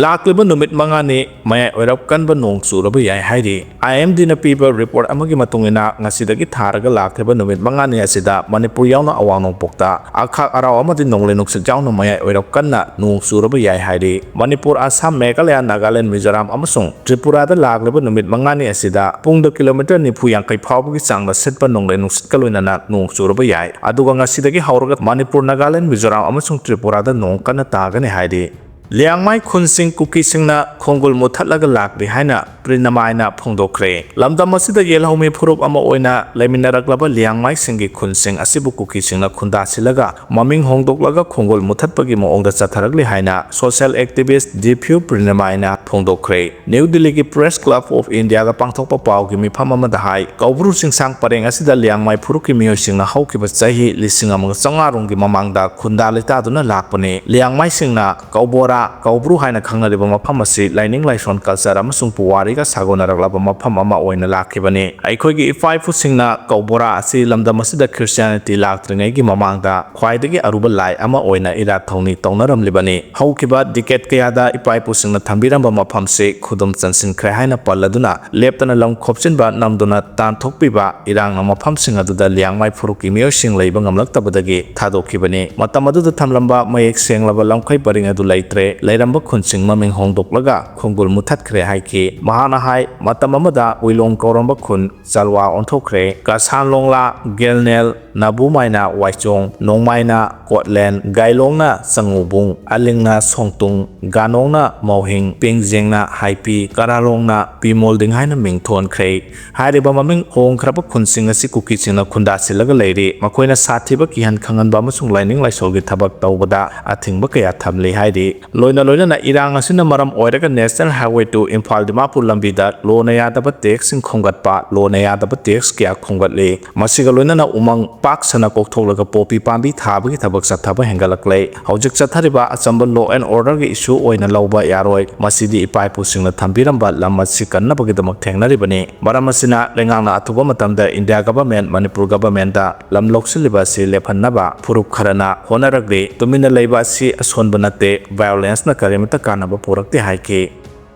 ꯂꯥꯛꯂꯤꯕ ꯅꯨꯃꯤꯠ ꯃꯉꯥꯅꯤ ꯃꯌꯥꯏ ꯑꯣꯏꯔꯞ ꯀꯟꯕ ꯅꯣꯡ ꯆꯨꯔꯕ ꯌꯥꯏ ꯍꯥꯏꯔꯤ꯫ ꯑꯥꯏ ꯑꯦꯝ ꯗꯤꯅ ꯄꯤꯕ ꯔꯤꯄꯣꯔꯠ ꯑꯃꯒꯤ ꯃꯇꯨꯡ ꯏꯟꯅ ꯉꯁꯤꯗꯒꯤ ꯊꯥꯔꯒ ꯂꯥꯛꯂꯤꯕ ꯅꯨꯃꯤꯠ ꯃꯉꯥꯅꯤ ꯑꯁꯤꯗ ꯃꯅꯤꯄꯨꯔ ꯌꯥꯎꯅ ꯑꯋꯥꯡ ꯅꯣꯡꯄꯣꯛꯇ ꯑꯈꯥꯛ ꯑꯔꯥꯎ ꯑꯃꯗꯤ ꯅꯣꯡꯂꯩ ꯅꯨꯡꯁꯤꯠ ꯌꯥꯎꯅ ꯃꯌꯥꯏ ꯑꯣꯏꯔꯞ ꯀꯟꯅ ꯅꯣꯡ ꯆꯨꯔꯕ ꯌꯥꯏ ꯍꯥꯏꯔꯤ꯫ ꯃꯅꯤꯄꯨꯔ, ꯑꯁꯥꯝ, ꯃꯦꯘꯥꯂꯌꯥ, ꯅꯥꯒꯥꯂꯦꯟ, ꯃꯤꯖꯣꯔꯥꯝ ꯑꯃꯁꯨꯡ ꯇ꯭ꯔꯤꯄꯨꯔꯥꯗ ꯂꯥꯛꯂꯤꯕ ꯅꯨꯃꯤꯠ ꯃꯉꯥꯅꯤ ꯑꯁꯤꯗ ꯄꯨꯡꯗ ꯀꯤꯂꯣꯃꯤꯇꯔ ꯅꯤꯐꯨ ꯌꯥꯡꯈꯩ ꯐꯥꯎꯕꯒꯤ ꯆꯥꯡꯗ ꯁꯤꯠꯄ ꯅꯣꯡꯂꯩ ꯅꯨꯡꯁꯤꯠꯀ ꯂꯣꯏꯅꯅ ꯅꯣꯡ ꯆꯨꯔꯕ ꯌꯥꯏ꯫ ꯑꯗꯨꯒ ꯉꯁꯤꯗꯒꯤ ꯍꯧꯔꯒ ꯃꯅꯤꯄꯨꯔ, ꯅꯥꯒꯥꯂꯦꯟ, ꯃꯤꯖꯣꯔꯥꯝ ꯑꯃꯁꯨꯡ ꯇ꯭ꯔꯤꯄꯨꯔꯥꯗ ꯅꯣꯡ ꯀꯟꯅ ꯇꯥꯒꯅꯤ ꯍꯥꯏꯔꯤ꯫ ꯂꯤꯌꯥꯡꯃꯥꯏ ꯈꯨꯟꯁꯤꯡ ꯀꯨꯀꯤꯁꯤꯡꯅ ꯈꯣꯡꯒꯨꯜ ꯃꯨꯊꯠꯂꯒ ꯂꯥꯛꯂꯤ ꯍꯥꯏꯅ ꯄ꯭ꯔꯤꯅꯃꯥꯏꯅ ꯐꯣꯡꯗꯣꯛꯈ꯭ꯔꯦ꯫ ꯂꯝꯗꯝ ꯑꯁꯤꯗ ꯌꯦꯜꯍꯧꯃꯤ ꯐꯨꯔꯨꯞ ꯑꯃ ꯑꯣꯏꯅ ꯂꯩꯃꯤꯟꯅꯔꯛꯂꯕ ꯂꯤꯌꯥꯡꯃꯥꯏꯁꯤꯡꯒꯤ ꯈꯨꯟꯁꯤꯡ ꯑꯁꯤꯕꯨ ꯀꯨꯀꯤꯁꯤꯡꯅ ꯈꯨꯟꯗꯥꯁꯤꯜꯂꯒ ꯃꯃꯤꯡ ꯍꯣꯡꯗꯣꯛꯂꯒ ꯈꯣꯡꯒꯨꯜ ꯃꯨꯊꯠꯄꯒꯤ ꯃꯑꯣꯡꯗ ꯆꯠꯊꯔꯛꯂꯤ ꯍꯥꯏꯅ social activist ꯗꯤꯐ꯭ꯌꯨ ꯄ꯭ꯔꯤꯅꯃꯥꯏꯅ ꯐꯣꯡꯗꯣꯛꯈ꯭ꯔꯦ꯫ ꯅ꯭ꯌꯨ ꯗꯤꯜꯂꯤꯒꯤ Press Club of Indiaꯒ ꯄꯥꯡꯊꯣꯛꯄ ꯄꯥꯎꯒꯤ ꯃꯤꯐꯝ ꯑꯃꯗ ꯍꯥꯏ, ꯀꯧꯕ꯭ꯔꯨ ꯆꯤꯡꯁꯥꯡ ꯄꯔꯦꯡ ꯑꯁꯤꯗ ꯂꯤꯌꯥꯡꯃꯥꯏ ꯐꯨꯔꯨꯞꯀꯤ ꯃꯤꯑꯣꯏꯁꯤꯡꯅ ꯍꯧꯈꯤꯕ ꯆꯍꯤ ꯂꯤꯁꯤꯡ ꯑꯃꯒ ꯆꯥꯝꯃꯉꯥ ꯔꯣꯝꯒꯤ ꯃꯃꯥꯡꯗ ꯈꯨꯟꯗꯥ ꯂꯩꯇꯥꯗꯨꯅ ꯂꯥꯛꯄꯅꯤ꯫ ꯂꯤꯌꯥꯡꯃꯥꯏꯁꯤꯡꯅ ꯀꯧꯕꯣꯔꯥ, ꯀꯧꯕ꯭ꯔꯨ ꯍꯥꯏꯅ ꯈꯪꯅꯔꯤꯕ ꯃꯐꯝ ꯑꯁꯤ ꯂꯥꯏꯅꯤꯡ ꯂꯥꯏꯁꯣꯟ, culture ꯑꯃꯁꯨꯡ ꯄꯨꯋꯥꯔꯤꯒ ꯁꯥꯒꯣꯟꯅꯔꯛꯂꯕ ꯃꯐꯝ ꯑꯃ ꯑꯣꯏꯅ ꯂꯥꯛꯈꯤꯕꯅꯤ꯫ ꯑꯩꯈꯣꯏꯒꯤ ꯏꯄꯥ ꯏꯄꯨꯁꯤꯡꯅ ꯀꯧꯕꯣꯔꯥ ꯑꯁꯤ ꯂꯝꯗꯝ ꯑꯁꯤꯗ Christianity ꯂꯥꯛꯇ꯭ꯔꯤꯉꯩꯒꯤ ꯃꯃꯥꯡꯗ ꯈ꯭ꯋꯥꯏꯗꯒꯤ ꯑꯔꯨꯕ ꯂꯥꯏ ꯑꯃ ꯑꯣꯏꯅ ꯏꯔꯥꯠ ꯊꯧꯅꯤ ꯇꯧꯅꯔꯝꯂꯤꯕꯅꯤ꯫ ꯍꯧꯈꯤꯕ decade ꯀꯌꯥꯗ ꯏꯄꯥ ꯏꯄꯨꯁꯤꯡꯅ ꯊꯝꯕꯤꯔꯝꯕ ꯃꯐꯝꯁꯤ ꯈꯨꯗꯨꯝ ꯆꯟꯁꯤꯟꯈ꯭ꯔꯦ ꯍꯥꯏꯅ ꯄꯜꯂꯗꯨꯅ ꯂꯦꯞꯇꯅ ꯂꯝ ꯈꯣꯞꯆꯤꯟꯕ ꯅꯝꯗꯨꯅ ꯇꯥꯟꯊꯣꯛꯄꯤꯕ ꯏꯔꯥꯡꯅ ꯃꯐꯝꯁꯤꯡ ꯑꯗꯨꯗ ꯂꯤꯌꯥꯡꯃꯥꯏ ꯐꯨꯔꯨꯞꯀꯤ ꯃꯤꯑꯣꯏꯁꯤꯡ ꯂꯩꯕ ꯉꯝꯂꯛꯇꯕꯗꯒꯤ ꯊꯥꯗꯣꯛꯈꯤꯕꯅꯤ꯫ ꯃꯇꯝ ꯑꯗꯨꯗ ꯊꯝꯂꯝꯕ ꯃꯌꯦꯛ ꯁꯦꯡꯂꯕ ꯂꯝꯈꯩ ꯄꯔꯤꯡ ꯑꯗꯨ ꯂꯩꯇ꯭ꯔꯦ꯫ ꯂꯩꯔꯝꯕ ꯈꯨꯟꯁꯤꯡ ꯃꯃꯤꯡ ꯍꯣꯡꯗꯣꯛꯂꯒ ꯈꯣꯡꯒꯨꯜ ꯃꯨꯊꯠꯈ꯭ꯔꯦ ꯍꯥꯏꯈꯤ꯫ ꯃꯍꯥꯛꯅ ꯍꯥꯏ, ꯃꯇꯝ ꯑꯃꯗ ꯎꯏꯂꯣꯡ ꯀꯧꯔꯝꯕ ꯈꯨꯟ ꯆꯜꯋꯥ ꯑꯣꯟꯊꯣꯛꯈ꯭ꯔꯦ꯫ ꯀꯁꯥꯟ ꯂꯣꯡꯂꯥ, ꯒꯦꯜꯅꯦꯜ, ꯅꯥꯕꯨꯃꯥꯏꯅ ꯋꯥꯏꯆꯣꯡ, ꯅꯣꯡꯃꯥꯏꯅ ꯀꯣꯠꯂꯦꯟ, ꯒꯥꯏꯂꯣꯡꯅ ꯆꯪꯉꯨꯕꯨꯡ, ꯑꯂꯤꯡꯅ ꯁꯣꯡꯇꯨꯡ, ꯒꯥꯅꯣꯡꯅ ꯃꯧꯍꯤꯡ, ꯄꯤꯡꯖꯦꯡꯅ ꯍꯥꯏꯄꯤ, ꯀꯔꯥꯂꯣꯡꯅ ꯄꯤꯃꯣꯜꯗꯤꯡ ꯍꯥꯏꯅ ꯃꯤꯡ ꯊꯣꯟꯈ꯭ꯔꯦ꯫ ꯍꯥꯏꯔꯤꯕ ꯃꯃꯤꯡ ꯍꯣꯡꯈ꯭ꯔꯕ ꯈꯨꯟꯁꯤꯡ ꯑꯁꯤ ꯀꯨꯀꯤꯁꯤꯡꯅ ꯈꯨꯟꯗꯥꯁꯤꯜꯂꯒ ꯂꯩꯔꯤ꯫ ꯃꯈꯣꯏꯅ ꯁꯥꯊꯤꯕ ꯀꯤꯍꯟ ꯈꯪꯍꯟꯕ ꯑꯃꯁꯨꯡ ꯂꯥꯏꯅꯤꯡ ꯂꯥꯏꯁꯣꯜꯒꯤ ꯊꯕꯛ ꯇꯧꯕꯗ ꯑꯊꯤꯡꯕ ꯀꯌꯥ ꯊꯝꯂꯤ ꯍꯥꯏꯔꯤ꯫ ꯂꯣꯏꯅ ꯂꯣꯏꯅꯅ ꯏꯔꯥꯡ ꯑꯁꯤꯅ ꯃꯔꯝ ꯑꯣꯏꯔꯒ National Highway two Imphal Dimapur ꯂꯝꯕꯤꯗ ꯂꯣꯟꯅ ꯌꯥꯗꯕ tax ꯁꯤꯡ ꯈꯣꯝꯒꯠꯄ, ꯂꯣꯟꯅ ꯌꯥꯗꯕ tax ꯀꯌꯥ ꯈꯣꯝꯒꯠꯂꯤ꯫ ꯃꯁꯤꯒ ꯂꯣꯏꯅꯅ ꯎꯃꯪ ꯄꯥꯛ ꯁꯟꯅ ꯀꯣꯛꯊꯣꯛꯂꯒ ꯄꯣꯄꯤ ꯄꯥꯝꯕꯤ ꯊꯥꯕꯒꯤ ꯊꯕꯛ ꯆꯠꯊꯕ ꯍꯦꯟꯒꯠꯂꯛꯂꯦ꯫ ꯍꯧꯖꯤꯛ ꯆꯠꯊꯔꯤꯕ ꯑꯆꯝꯕ law and order ꯒꯤ issue ꯑꯣꯏꯅ ꯂꯧꯕ ꯌꯥꯔꯣꯏ꯫ ꯃꯁꯤꯗꯤ ꯏꯄꯥ ꯏꯄꯨꯁꯤꯡꯅ ꯊꯝꯕꯤꯔꯝꯕ ꯂꯝ ꯑꯁꯤ ꯀꯟꯅꯕꯒꯤꯗꯃꯛ ꯊꯦꯡꯅꯔꯤꯕꯅꯤ꯫ ꯃꯔꯝ ꯑꯁꯤꯅ ꯂꯩꯉꯥꯛꯅ ꯑꯊꯨꯕ ꯃꯇꯝꯗ India government, ꯃꯅꯤꯄꯨꯔ government ꯇ ꯂꯝ ꯂꯧꯁꯤꯜꯂꯤꯕ ꯑꯁꯤ ꯂꯦꯞꯍꯟꯅꯕ ꯐꯨꯔꯨꯞ ꯈꯔꯅ ꯍꯣꯠꯅꯔꯛꯂꯤ꯫ ꯇꯨꯃꯤꯟꯅ ꯂꯩꯕ ꯑꯁꯤ ꯑꯁꯣꯟꯕ ꯅꯠꯇꯦ꯫ Violence ꯅ ꯀꯔꯤꯃꯠꯇ ꯀꯥꯟꯅꯕ ꯄꯨꯔꯛꯇꯦ ꯍꯥꯏꯈꯤ꯫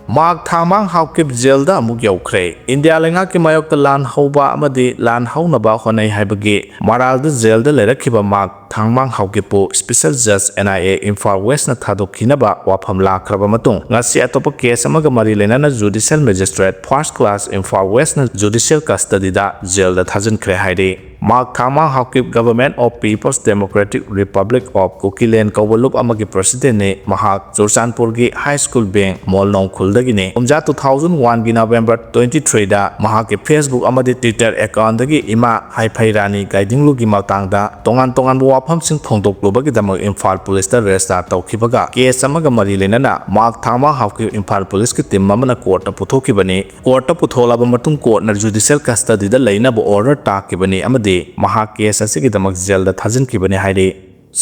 ꯃꯥꯔꯛ ꯊꯥꯡꯃꯥꯡ ꯍꯥꯎꯀꯤꯞ ꯖꯦꯜꯗ ꯑꯃꯨꯛ ꯌꯧꯈ꯭ꯔꯦ꯫ ꯏꯟꯗꯤꯌꯥ ꯂꯩꯉꯥꯛꯀꯤ ꯃꯥꯌꯣꯛꯇ ꯂꯥꯟ ꯍꯧꯕ ꯑꯃꯗꯤ ꯂꯥꯟ ꯍꯧꯅꯕ ꯍꯣꯠꯅꯩ ꯍꯥꯏꯕꯒꯤ ꯃꯔꯥꯜꯗ ꯖꯦꯜꯗ ꯂꯩꯔꯛꯈꯤꯕ ꯃꯥꯔꯛ ꯊꯥꯡꯃꯥꯡ ꯍꯥꯎꯀꯤꯞꯄꯨ Special Judge N I A Imphal Westꯅ ꯊꯥꯗꯣꯛꯈꯤꯅꯕ ꯋꯥꯐꯝ ꯂꯥꯛꯈ꯭ꯔꯕ ꯃꯇꯨꯡ, ꯉꯁꯤ ꯑꯇꯣꯞꯄ case ꯑꯃꯒ ꯃꯔꯤ ꯂꯩꯅꯅ Judicial Magistrate First Class Imphal Westꯅ judicial custodyꯗ jailꯗ ꯊꯥꯖꯤꯟꯈ꯭ꯔꯦ ꯍꯥꯏꯔꯤ꯫ ꯃꯍꯥꯛ ꯊꯥꯡꯃꯥꯡ Haokip Government of People's Democratic Republic of Kukiland ꯀꯧꯕ ꯂꯨꯞ ꯑꯃꯒꯤ presidentꯅꯤ꯫ ꯃꯍꯥꯛ ꯆꯨꯔꯆꯥꯟꯄꯨꯔꯒꯤ high school beng ꯃꯣꯜꯅꯣꯡ ꯈꯨꯜꯗꯒꯤꯅꯤ꯫ ꯀꯨꯝꯖꯥ two thousand oneꯒꯤ November twenty threeꯗ ꯃꯍꯥꯛꯀꯤ Facebook ꯑꯃꯗꯤ Twitter accountꯗꯒꯤ ꯏꯃꯥ ꯍꯥꯏꯐꯩ ꯔꯥꯅꯤ ꯒꯥꯏꯗꯤꯡꯂꯨꯒꯤ ꯃꯇꯥꯡꯗ ꯇꯣꯉꯥꯟ ꯇꯣꯉꯥꯟꯕ ꯋꯥꯐꯝꯁꯤꯡ ꯐꯣꯡꯗꯣꯛꯂꯨꯕꯒꯤꯗꯃꯛ ꯏꯝꯐꯥꯜ policeꯇ register ꯇꯧꯈꯤꯕꯒ case ꯑꯃꯒ ꯃꯔꯤ ꯂꯩꯅꯅ ꯃꯍꯥꯛ ꯊꯥꯡꯃꯥꯡ ꯍꯥꯎꯀꯤꯞ ꯏꯝꯐꯥꯜ policeꯀꯤ team ꯑꯃꯅ courtꯇ ꯄꯨꯊꯣꯛꯈꯤꯕꯅꯤ꯫ Courtꯇ ꯄꯨꯊꯣꯛꯂꯕ ꯃꯇꯨꯡ courtꯅ judicial custodyꯗ ꯂꯩꯅꯕ order ꯇꯥꯈꯤꯕꯅꯤ ꯑꯃꯗꯤ ꯃꯍꯥꯛ case ꯑꯁꯤꯒꯤꯗꯃꯛ jailꯗ ꯊꯥꯖꯤꯟꯈꯤꯕꯅꯤ ꯍꯥꯏꯔꯤ꯫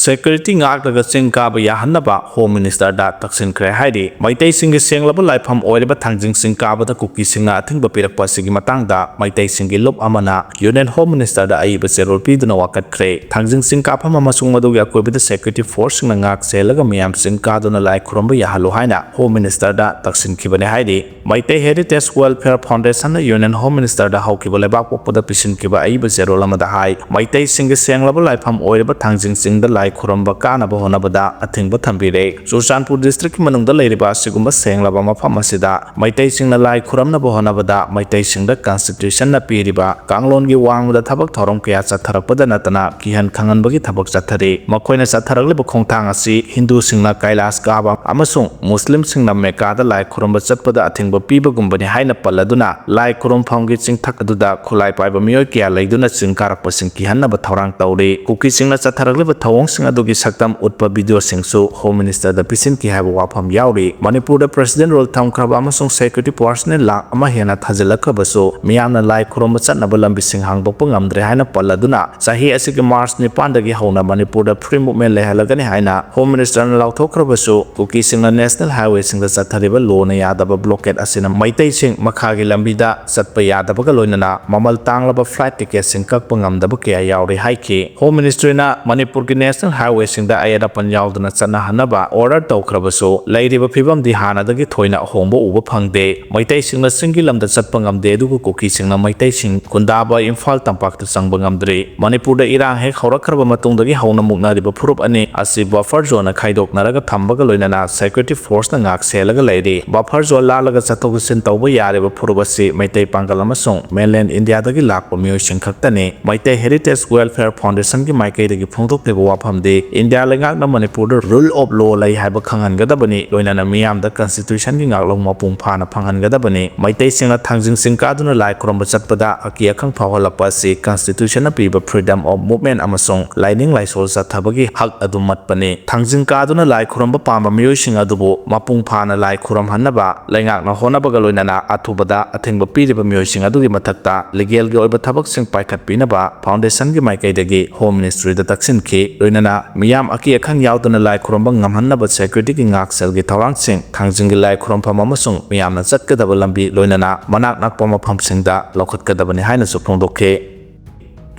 Security ꯉꯥꯛꯂꯒ ꯆꯤꯡ ꯀꯥꯕ ꯌꯥꯍꯟꯅꯕ Home Ministerꯗ ꯇꯛꯁꯤꯟꯈ꯭ꯔꯦ ꯍꯥꯏꯔꯤ꯫ ꯃꯩꯇꯩꯁꯤꯡꯒꯤ ꯁꯦꯡꯂꯕ ꯂꯥꯏꯐꯝ ꯑꯣꯏꯔꯤꯕ ꯊꯥꯡꯖꯤꯡ ꯆꯤꯡ ꯀꯥꯕꯗ ꯀꯨꯀꯤꯁꯤꯡꯅ ꯑꯊꯤꯡꯕ ꯄꯤꯔꯛꯄ ꯑꯁꯤꯒꯤ ꯃꯇꯥꯡꯗ ꯃꯩꯇꯩꯁꯤꯡꯒꯤ ꯂꯨꯞ ꯑꯃꯅ Union Home Ministerꯗ ꯑꯏꯕ ꯆꯦꯔꯣꯜ ꯄꯤꯗꯨꯅ ꯋꯥꯀꯠꯈ꯭ꯔꯦ꯫ ꯊꯥꯡꯖꯤꯡ ꯆꯤꯡ ꯀꯥꯐꯝ ꯑꯃꯁꯨꯡ ꯃꯗꯨꯒꯤ ꯑꯀꯣꯏꯕꯗ security forceꯁꯤꯡꯅ ꯉꯥꯛ ꯁꯦꯜꯂꯒ ꯃꯤꯌꯥꯝ ꯆꯤꯡ ꯀꯥꯗꯨꯅ ꯂꯥꯏ ꯈꯨꯔꯨꯝꯕ ꯌꯥꯍꯜꯂꯨ ꯍꯥꯏꯅ Home Ministerꯗ ꯇꯛꯁꯤꯟꯈꯤꯕꯅꯤ ꯍꯥꯏꯔꯤ꯫ Meitei Heritage Welfare Foundationꯅ Union Home Ministerꯗ ꯍꯧꯈꯤꯕ ꯂꯩꯕꯥꯛꯄꯣꯛꯄꯗ ꯄꯤꯁꯤꯟꯈꯤꯕ ꯑꯏꯕ ꯆꯦꯔꯣꯜ ꯑꯃꯗ ꯍꯥꯏ, ꯃꯩꯇꯩꯁꯤꯡꯒꯤ ꯁꯦꯡꯂꯕ ꯂꯥꯏꯐꯝ ꯑꯣꯏꯔꯤꯕ ꯊꯥꯡꯖꯤꯡ ꯆꯤꯡꯗ ꯂꯥꯏ ꯈꯨꯔꯨꯝꯕ ꯀꯥꯅꯕ ꯍꯣꯠꯅꯕꯗ ꯑꯊꯤꯡꯕ ꯊꯝꯕꯤꯔꯦ꯫ ꯆꯨꯔꯆꯥꯟꯄꯨꯔ districtꯀꯤ ꯃꯅꯨꯡꯗ ꯂꯩꯔꯤꯕ ꯑꯁꯤꯒꯨꯝꯕ ꯁꯦꯡꯂꯕ ꯃꯐꯝ ꯑꯁꯤꯗ ꯃꯩꯇꯩꯁꯤꯡꯅ ꯂꯥꯏ ꯈꯨꯔꯨꯝꯅꯕ ꯍꯣꯠꯅꯕꯗ ꯃꯩꯇꯩꯁꯤꯡꯗ constitutionꯅ ꯄꯤꯔꯤꯕ ꯀꯥꯡꯂꯣꯟꯒꯤ ꯋꯥꯡꯃꯗ ꯊꯕꯛ ꯊꯧꯔꯝ ꯀꯌꯥ ꯆꯠꯊꯔꯛꯄꯗ ꯅꯠꯇꯅ ꯀꯤꯍꯟ ꯈꯪꯍꯟꯕꯒꯤ ꯊꯕꯛ ꯆꯠꯊꯔꯤ꯫ ꯃꯈꯣꯏꯅ ꯆꯠꯊꯔꯛꯂꯤꯕ ꯈꯣꯡꯊꯥꯡ ꯑꯁꯤ ꯍꯤꯟꯗꯨꯁꯤꯡꯅ ꯀꯩꯂꯥꯁ ꯀꯥꯕ ꯑꯃꯁꯨꯡ ꯃꯨꯁꯂꯤꯝꯁꯤꯡꯅ ꯃꯦꯀꯥꯗ ꯂꯥꯏ ꯈꯨꯔꯨꯝꯕ ꯆꯠꯄꯗ ꯑꯊꯤꯡꯕ ꯄꯤꯕꯒꯨꯝꯕꯅꯤ ꯍꯥꯏꯅ ꯄꯜꯂꯗꯨꯅ, ꯂꯥꯏ ꯈꯨꯔꯨꯝꯐꯝꯒꯤ ꯆꯤꯡꯊꯛ ꯑꯗꯨꯗ ꯈꯨꯠꯂꯥꯏ ꯄꯥꯏꯕ ꯃꯤꯑꯣꯏ ꯀꯌꯥ ꯂꯩꯗꯨꯅ ꯆꯤꯡ ꯀꯥꯔꯛꯄꯁꯤꯡ ꯀꯤꯍꯟꯅꯕ ꯊꯧꯔꯥꯡ ꯇꯧꯔꯤ꯫ ꯀꯨꯀꯤꯁꯤꯡꯅ ꯆꯠꯊꯔꯛꯂꯤꯕ ꯊꯧꯑꯣꯡꯁꯤꯡ ꯑꯗꯨꯒꯤ ꯁꯛꯇꯝ ꯎꯠꯄ videoꯁꯤꯡꯁꯨ Home Ministerꯗ ꯄꯤꯁꯤꯟꯈꯤ ꯍꯥꯏꯕ ꯋꯥꯐꯝ ꯌꯥꯎꯔꯤ꯫ ꯃꯅꯤꯄꯨꯔꯗ President Rule ꯊꯝꯈ꯭ꯔꯕ ꯑꯃꯁꯨꯡ security personnel ꯂꯥꯈ ꯑꯃ ꯍꯦꯟꯅ ꯊꯥꯖꯤꯜꯂꯛꯈ꯭ꯔꯕꯁꯨ, ꯃꯤꯌꯥꯝꯅ ꯂꯥꯏ ꯈꯨꯔꯨꯝꯕ ꯆꯠꯅꯕ ꯂꯝꯕꯤꯁꯤꯡ ꯍꯥꯡꯗꯣꯛꯄ ꯉꯝꯗ꯭ꯔꯦ ꯍꯥꯏꯅ ꯄꯜꯂꯗꯨꯅ, ꯆꯍꯤ ꯑꯁꯤꯒꯤ March ꯅꯤꯄꯥꯟꯗꯒꯤ ꯍꯧꯅ ꯃꯅꯤꯄꯨꯔꯗ free movement ꯂꯩꯍꯜꯂꯒꯅꯤ ꯍꯥꯏꯅ Home Ministerꯅ ꯂꯥꯎꯊꯣꯛꯈ꯭ꯔꯕꯁꯨ, ꯀꯨꯀꯤꯁꯤꯡꯅ national highwayꯁꯤꯡꯗ ꯆꯠꯊꯔꯤꯕ ꯂꯣꯅ ꯌꯥꯗꯕ blockade ꯑꯁꯤꯅ ꯃꯩꯇꯩꯁꯤꯡ ꯃꯈꯥꯒꯤ ꯂꯝꯕꯤꯗ ꯆꯠꯄ ꯌꯥꯗꯕꯒ ꯂꯣꯏꯅꯅ ꯃꯃꯜ ꯇꯥꯡꯂꯕ flight ticketꯁꯤꯡ ꯀꯛꯄ ꯉꯝꯗꯕ ꯀꯌꯥ ꯌꯥꯎꯔꯤ ꯍꯥꯏꯈꯤ꯫ Home Ministerꯅ ꯃꯅꯤꯄꯨꯔꯒꯤ national ꯍꯥꯏꯋꯦꯁꯤꯡꯗ ꯑꯌꯦꯠ ꯑꯄꯟ ꯌꯥꯎꯗꯅ ꯆꯠꯅꯍꯟꯅꯕ ꯑꯣꯔꯗꯔ ꯇꯧꯈ꯭ꯔꯕꯁꯨ, ꯂꯩꯔꯤꯕ ꯐꯤꯕꯝꯗꯤ ꯍꯥꯟꯅꯗꯒꯤ ꯊꯣꯏꯅ ꯑꯍꯣꯡꯕ ꯎꯕ ꯐꯪꯗꯦ꯫ ꯃꯩꯇꯩꯁꯤꯡꯅ ꯆꯤꯡꯒꯤ ꯂꯝꯗ ꯆꯠꯄ ꯉꯝꯗꯦ, ꯑꯗꯨꯒ ꯀꯨꯀꯤꯁꯤꯡꯅ ꯃꯩꯇꯩꯁꯤꯡ ꯈꯨꯟꯗꯥꯕ ꯏꯝꯐꯥꯜ ꯇꯝꯄꯥꯛꯇ ꯆꯪꯕ ꯉꯝꯗ꯭ꯔꯤ꯫ ꯃꯅꯤꯄꯨꯔꯗ ꯏꯔꯥꯡ ꯍꯦꯛ ꯍꯧꯔꯛꯈ꯭ꯔꯕ ꯃꯇꯨꯡꯗꯒꯤ ꯍꯧꯅ ꯃꯨꯛꯅꯔꯤꯕ ꯐꯨꯔꯨꯞ ꯑꯅꯤ ꯑꯁꯤ ꯕꯐꯔ ꯖꯣꯟꯅ ꯈꯥꯏꯗꯣꯛꯅꯔꯒ ꯊꯝꯕꯒ ꯂꯣꯏꯅꯅ ꯁꯦꯀ꯭ꯌꯨꯔꯤꯇꯤ ꯐꯣꯔꯁꯅ ꯉꯥꯛ ꯁꯦꯜꯂꯒ ꯂꯩꯔꯤ꯫ ꯕꯐꯔ ꯖꯣꯟ ꯂꯥꯜꯂꯒ ꯆꯠꯊꯣꯛ ꯆꯠꯁꯤꯟ ꯇꯧꯕ ꯌꯥꯔꯤꯕ ꯐꯨꯔꯨꯞ ꯑꯁꯤ ꯃꯩꯇꯩ ꯄꯥꯡꯒꯜ ꯑꯃꯁꯨꯡ ꯃꯦꯟꯂꯦꯟ ꯏꯟꯗꯤꯌꯥꯗꯒꯤ ꯂꯥꯛꯄ ꯃꯤꯑꯣꯏꯁꯤꯡ ꯈꯛꯇꯅꯤ꯫ ꯃꯩꯇꯩ ꯍꯦꯔꯤꯇꯦꯖ ꯋꯦꯜꯐꯤꯌꯔ ꯐꯥꯎꯟꯗꯦꯁꯟꯒꯤ ꯃꯥꯏꯀꯩꯗꯒꯤ ꯐꯣꯡꯗꯣꯛꯂꯤꯕ ꯋꯥꯐꯝꯗꯤ, ꯏꯟꯗꯤꯌꯥ ꯂꯩꯉꯥꯛꯅ ꯃꯅꯤꯄꯨꯔꯗ ꯔꯨꯜ ꯑꯣꯐ ꯂꯣ ꯂꯩ ꯍꯥꯏꯕ ꯈꯪꯍꯟꯒꯗꯕꯅꯤ, ꯂꯣꯏꯅꯅ ꯃꯤꯌꯥꯝꯗ ꯀꯟꯁꯇꯤꯇ꯭ꯌꯨꯁꯟꯒꯤ ꯉꯥꯛꯂꯧ ꯃꯄꯨꯡ ꯐꯥꯅ ꯐꯪꯍꯟꯒꯗꯕꯅꯤ꯫ ꯃꯩꯇꯩꯁꯤꯡꯅ ꯊꯥꯡꯖꯤꯡ ꯆꯤꯡ ꯀꯥꯗꯨꯅ ꯂꯥꯏ ꯈꯨꯔꯨꯝꯕ ꯆꯠꯄꯗ ꯑꯀꯤ ꯑꯈꯪ ꯐꯥꯎꯍꯜꯂꯛꯄ ꯑꯁꯤ ꯀꯟꯁꯇꯤꯇ꯭ꯌꯨꯁꯟꯅ ꯄꯤꯕ freedom of movement ꯑꯃꯁꯨꯡ ꯂꯥꯏꯅꯤꯡ ꯂꯥꯏꯁꯣꯜ ꯆꯠꯊꯕꯒꯤ ꯍꯛ ꯑꯗꯨꯃꯠꯄꯅꯤ꯫ ꯊꯥꯡꯖꯤꯡ ꯀꯥꯗꯨꯅ ꯂꯥꯏ ꯈꯨꯔꯨꯝꯕ ꯄꯥꯝꯕ ꯃꯤꯑꯣꯏꯁꯤꯡ ꯑꯗꯨꯕꯨ ꯃꯄꯨꯡ ꯐꯥꯅ ꯂꯥꯏ ꯈꯨꯔꯨꯝꯍꯟꯅꯕ ꯂꯩꯉꯥꯛꯅ ꯍꯣꯠꯅꯕꯒ ꯂꯣꯏꯅꯅ ꯑꯊꯨꯕꯗ ꯑꯊꯤꯡꯕ ꯄꯤꯔꯤꯕ ꯃꯤꯑꯣꯏꯁꯤꯡ ꯑꯗꯨꯒꯤ ꯃꯊꯛꯇ ꯂꯤꯒꯦꯜꯒꯤ ꯑꯣꯏꯕ ꯊꯕꯛꯁꯤꯡ ꯄꯥꯏꯈꯠꯄꯤꯅꯕ ꯐꯥꯎꯟꯗꯦꯁꯟꯒꯤ ꯃꯥꯏꯀꯩꯗꯒꯤ ꯍꯣꯝ ꯃꯤꯅꯤꯁꯇ꯭ꯔꯤꯗ ꯇꯛꯁꯤꯟꯈꯤ꯫ ꯂꯣꯏꯅꯅ ꯃꯤꯌꯥꯝ ꯑꯀꯤ ꯑꯈꯪ ꯌꯥꯎꯗꯅ ꯂꯥꯏ ꯈꯨꯔꯨꯝꯕ ꯉꯝꯍꯟꯅꯕ ꯁꯦꯀ꯭ꯌꯨꯔꯤꯇꯤꯒꯤ ꯉꯥꯛꯁꯦꯜꯒꯤ ꯊꯧꯔꯥꯡꯁꯤꯡ ꯊꯥꯡꯖꯤꯡꯒꯤ ꯂꯥꯏ ꯈꯨꯔꯨꯝꯐꯝ ꯑꯃꯁꯨꯡ ꯃꯤꯌꯥꯝꯅ ꯆꯠꯀꯗꯕ ꯂꯝꯕꯤ, ꯂꯣꯏꯅꯅ ꯃꯅꯥꯛ ꯅꯛꯄ ꯃꯐꯝꯁꯤꯡꯗ ꯂꯧꯈꯠꯀꯗꯕꯅꯤ ꯍꯥꯏꯅꯁꯨ ꯐꯣꯡꯗꯣꯛꯈꯤ꯫